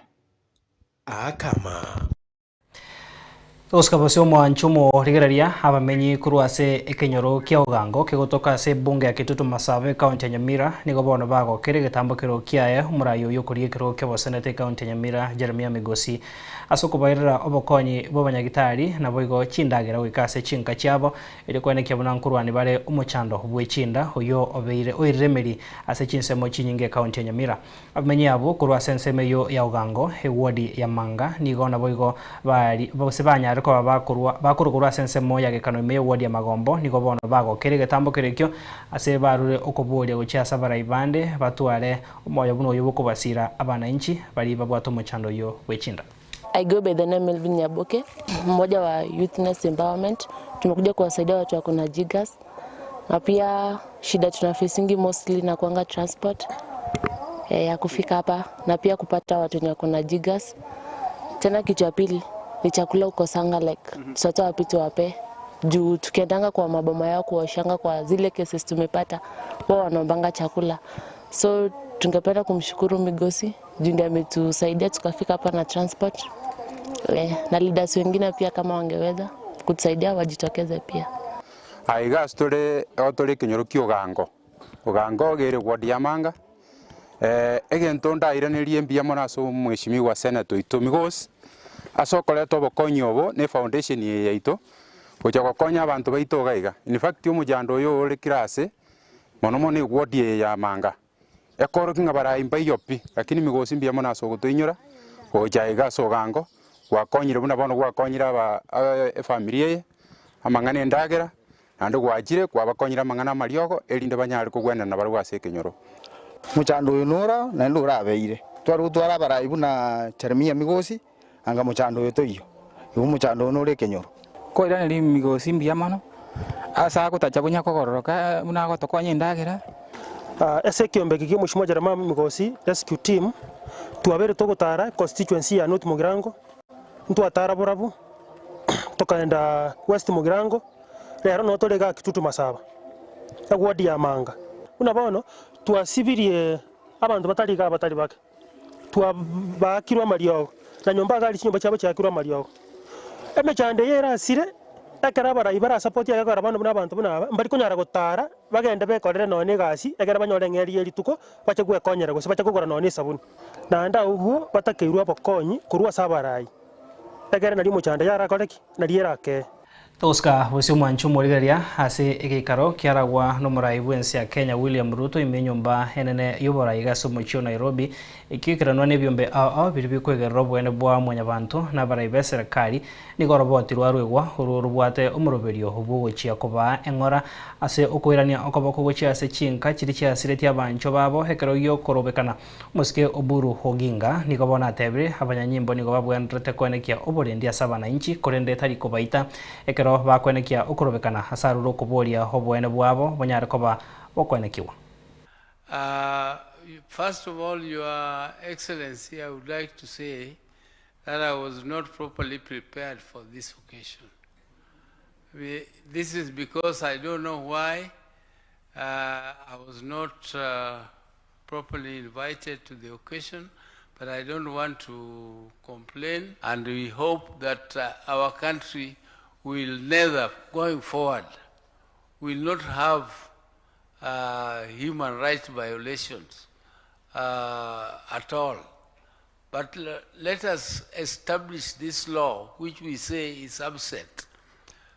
Aakama. Gosika bosio omwancho omorigereria abamenyi korwa ase ekenyoro kia Ogango kegotoka ase ebunge ya Kitutu Masaba ekaunti ya Nyamira nigo bono bagokera egetambo kerogo kiaye omorai oyio okoria ekerogo ki'oboseneta ekaunti ya Nyamira Jeremiah Migosi ase okobairera obokonyi bw'abanyagitari naboigo chindagera goika ase chinka chiabo erio koenekia buna nkorwani bare omochando bw'echinda oyio obeire oirire emeri ase chinsemo chinyinge ekaunti ya Nyamira. Abamenyi abwo korwa ase ensemo eyio ya Ogango, ewodi ya Manga, nigo naboigo bari gose banyare koba bakorwa bakorwa korwa ase ensemo ya Gekano ime y'ewodi ya Magombo, nigo bono bagokera egetambo kerekio ase barure okoboria gochia ase abarai bande batware omoyo buna oyio bw'okobasira abanainchi baria babwate omochando oyio bw'echinda. I go by the name Melvin Nyaboke, mmoja wa Youth Nest Empowerment. Tumekuja kuwasaidia watu wako na jiggers na pia shida tunafacingi mostly na kuanga transport ya kufika hapa na pia kupata watu wenye wako na jiggers. Tena kitu ya pili ni chakula ukosanga, like tutatoa wapi tuwape. Juu tukiendanga kwa maboma yao kuwashanga kwa zile cases tumepata, wao wanaombanga chakula. So tungependa kumshukuru Migosi juu ndiye ametusaidia tukafika hapa na transport. Eh, na leaders wengine pia kama wangeweza kutusaidia wajitokeze pia. Aiga ase tore igo tore ekenyoro kia ogango, ogango iga ere ward ya manga, egento ndairanerie mbuya mono ase omweshimiwa senator oito Migosi, ase okoreta obokonyi obo na efoundation eye yaito, gocha gokonya abanto baito iga iga. In fact omochando oyo ore kera ase, mono mono eward eye ya manga, ekorokia ng'a barayi mbaiyo pi, lakini Migosi mbuya mono ase ogotoinyora, gocha iga ase ogango, gwakonyire buna bono gwakonyire aba efamiri eye, amang'ana endagera, naende gwachire kwabakonyire amang'ana amariogo, erinde banyare kogwenana barabwo ase ekenyoro. Mochando oyo noro naende orabeire. Tware gotwara abarai buna Jeremia Migosi, anga mochando oyo toiyo. Igo omochando oyo nore ekenyoro. Koiraneria Migosi mbuya mono, ase agotacha bunya kogororoka buna agotokonya endagera. Ase ekiombe eke kia Mheshimiwa Jeremiah Migosi Rescue Team, twabeire togotara constituency ya North Mugirango, ntwatara borabu, tokaenda West Mugirango, rero noo tore igaa Kitutu Masaba, eward ya Manga. Buna bono, twasibirie abanto batari igaa batari bake, twabaakirwe amariogo, na nyomba iga aria chinyomba chiabo chiakirwe amariogo. Emechando eye erasire, ekero abarai barasapoti egekora bono buna abanto buna aba, mbari konyara gotara, bagende bekorere nonya na egasi, ekero banyore eng'eria ya rituko, bache gwekonyera gose bache kogora nonya na esabuni. Naende agwo batakeirwe obokonyi korwa ase abarai, ekere nario omochando yarakore ki? Nario erakee. Togosika bosio omwancho omorigereria ase egeikaro kiaragwa nomorai bw'ense ya Kenya William Ruto ime enyomba enene y'oborai iga ase omochie o Nairobi ekio ekeranwa nebiombe ao ao biria bikoigerera oboene bwa mwanyabanto na abarai b'eserekari Nigo oroboti rwarwegwa orwo robwate omoroberio bw'ogochia kobaa eng'ora ase okoirania okoboko gochia ase chinka chiria chiasiretie abanchwa babo ekero gi'okorobekana. Omosike Oburu Oginga nigo bono atebire abanyanyimbo nigo babwenerete koenekia oborendi ase abanainchi korende tari kobaita ekero bakoenekia okorobekana ase arure okoboria oboene bwabo bonyare koba bokoenekigwa. First of all, Your Excellency, I would like to say that I was not properly prepared for this occasion. We, this is because I don't know why uh, I was not uh, properly invited to the occasion, but I don't want to complain. And we hope that uh, our country will never, going forward, will not have uh, human rights violations uh, at all. But let us establish this law, which we say is absent.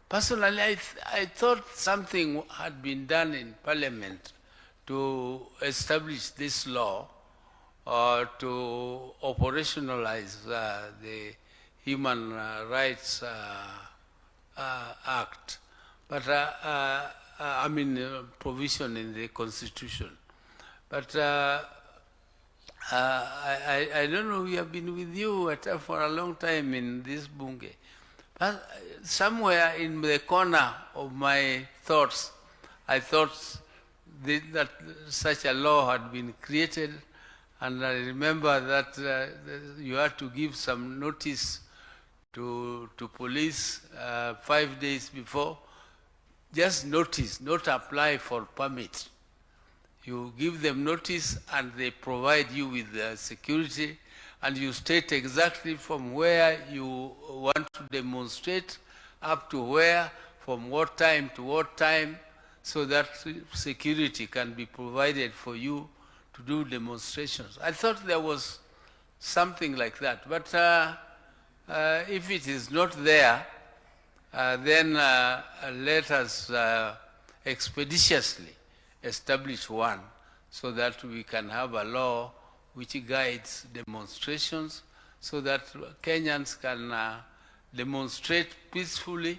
Personally, I, th I thought something had been done in Parliament to establish this law or to operationalize uh, the Human uh, Rights uh, uh, Act, but uh, uh, I mean provision in the Constitution. But I, I, I don't know, we have been with you at, for a long time in this bunge. But somewhere in the corner of my thoughts, I thought that such a law had been created, and I remember that uh, you had to give some notice to, to police uh, five days before. Just notice, not apply for permit. You give them notice and they provide you with the security and you state exactly from where you want to demonstrate up to where, from what time to what time, so that security can be provided for you to do demonstrations. I thought there was something like that, but uh, uh, if it is not there, uh, then uh, let us uh, expeditiously establish one so that we can have a law which guides demonstrations so that Kenyans can uh, demonstrate peacefully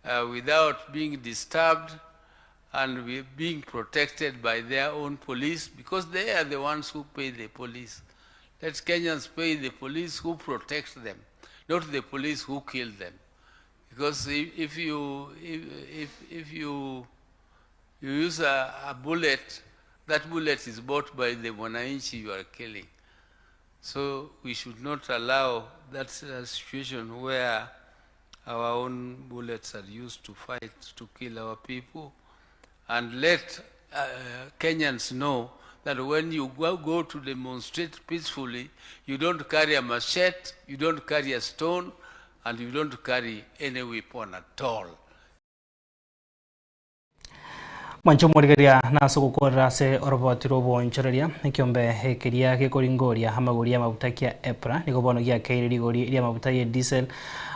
uh, without being disturbed and we being protected by their own police because they are the ones who pay the police. Let Kenyans pay the police who protect them, not the police who kill them. Because if, if you, if, if, if you, you use a, a bullet, that bullet is bought by the mwananchi you are killing. So we should not allow that uh, situation where Our own bullets are used to fight to kill our people and let Kenyans know that when you go, go to demonstrate peacefully, you don't carry a machete, you don't carry a stone, and you don't carry any weapon at all. Mwanche omorigereria nase ogokorera ase oroboti rw'oboonchoreria, ekiombe ekeria gekoringoria amagori y'amaguta kia EPRA nigo bono giakeire rigori ri'amaguta y'ediesel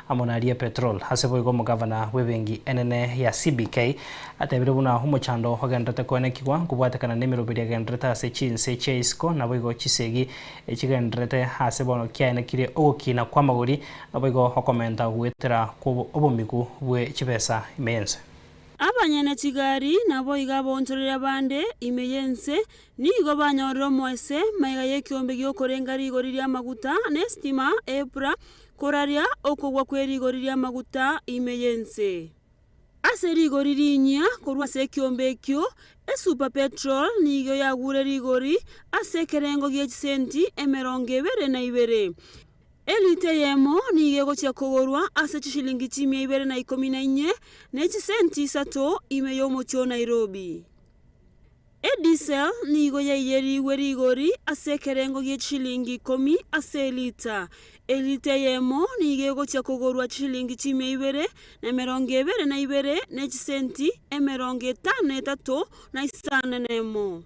amo naria epetrol. Ase boigo omogavana bw'ebenki enene ya CBK atebire buna omochando ogenderete koenekigwa nkobwatekana nemeroberi egenderete ase chinse chia isiko naboigo chisegi echigendererete ase bono kiaenekire ogokina kw'amagori naboigo okomenta goetera kw'obomigu bwe chibesa ime y'ense. Abanyene chigari naboigo abaonchoreria bande ime y'ense nigo banyorire omoese magega y'ekeombe gi'okorenga rigori ri'amaguta na esitima, EPRA, koraria okogwa kwe rigori ri'amaguta ime y'ense. Ase rigori rinyia korwa ase ekeombe ekio, esuper petrol nigo yagure rigori ase ekerengo gie chisenti 22. Elita eyemo nigo egochia kogorwa ase chishilingi chimia ibere na ikomi na inye, ne chisenti isato ime y'omochie o Nairobi. Edisel nigo yaiyerigwe rigori ase ekerengo gie chishilingi ikomi ase elita. Elita eyemo nigo egochia kogorwa chishilingi chimia ibere na 22, ne chisenti 53 na isano nemo.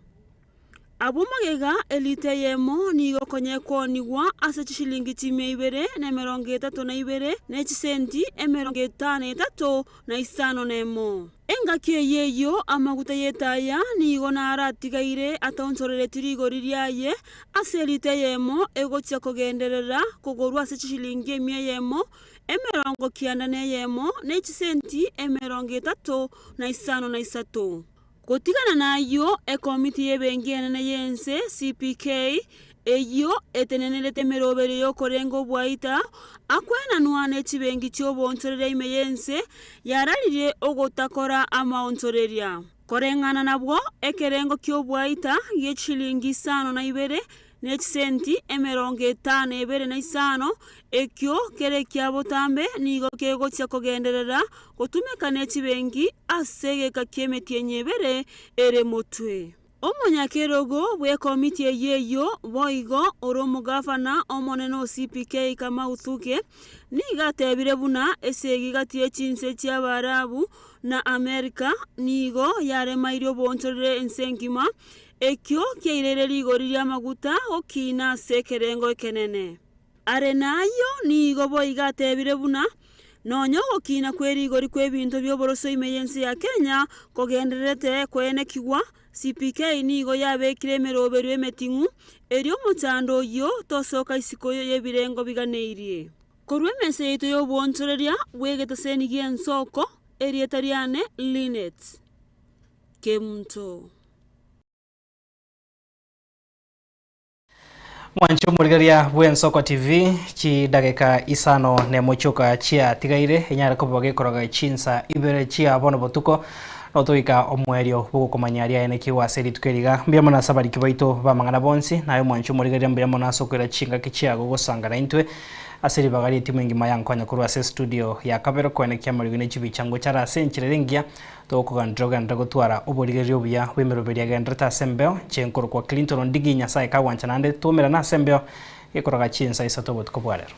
Abwo magega elita eyemo nigo okonyekoonigwa ase chishilingi chimia ibere na 32, ne chisenti 53 na isano nemo. Engaki eyio eyio amaguta y'etaya nigo naratigaire ataonchorereti rigori riaye ase elita eyemo egochia kogenderera kogorwa ase chishilingi emia eyemo 91, ne chisenti 33. Gotigana nayio, ekomiti y'ebenki enene y'ense, CPK, eyio etenenerete emeroberio y'okorenga obwaita akwenanwa ne chibenki chi'oboonchoreria ime y'ense, yararirie ogotakora amaonchoreria. Koreng'ana nabwo, ekerengo ki'obwaita gie chishilingi 52 ne chisenti 55, ekio kere ekia botambe nigo kegochia kogenderera gotumeka ne chibenki ase egeka ki'emetienyi ebere ere motwe. Omonyakerogo bw'ekomiti eyio eyio boigo ore omogavana omonene o CPK Kamau Thuge nigo atebire buna esegi gati ye chinse chi'Abaarabu na Amerika nigo yaremairie oboonchorere ense engima Ekio kiaireire rigori ri'amaguta gokiina ase ekerengo ekenene. Are nayio nigo boigo atebire buna, Nonya ogokiina kw'erigori kw'ebinto bi'oboroso ime y'ense ya Kenya kogendererete koenekigwa, CPK nigo yabekire emeroberio emeting'u erio omochando oyio tosoka isiko y'ebirengo biganeirie. Korwa emesa yaito y'obwonchoreria bw'egeteseni gi'ensoko, erieta riane Linet. Kemunto. Mwanche omorigereria bw'Ensoko TV, chidageka isano nemo chioka chiatigaire enyare koba gekoroga chinsa ibere chia bono botuko notoika omoerio bw'ogokomanya aria aenekigwe ase rituko eri iga. Mbuya mono ase abariki baito b'amang'ana bonsi, naye omwanche omorigereria mbuya mono ase okoira chingaki chiago gosanga naintwe ase ribaga ri'etimu engima yankonya korwa ase estudio ya kabere koenekia amarigo ne chibicha ngochare ase enchera ere engiya Togokogandera ogenderere gotwara oborigereria obuya bw'emeroberio egendererete ase embeo, inche nkorokwa Clinton Ondigi, Nyasae kagwancha naende twaumerane ase embeo gekoraga chinsa isato obotuko bwa rero.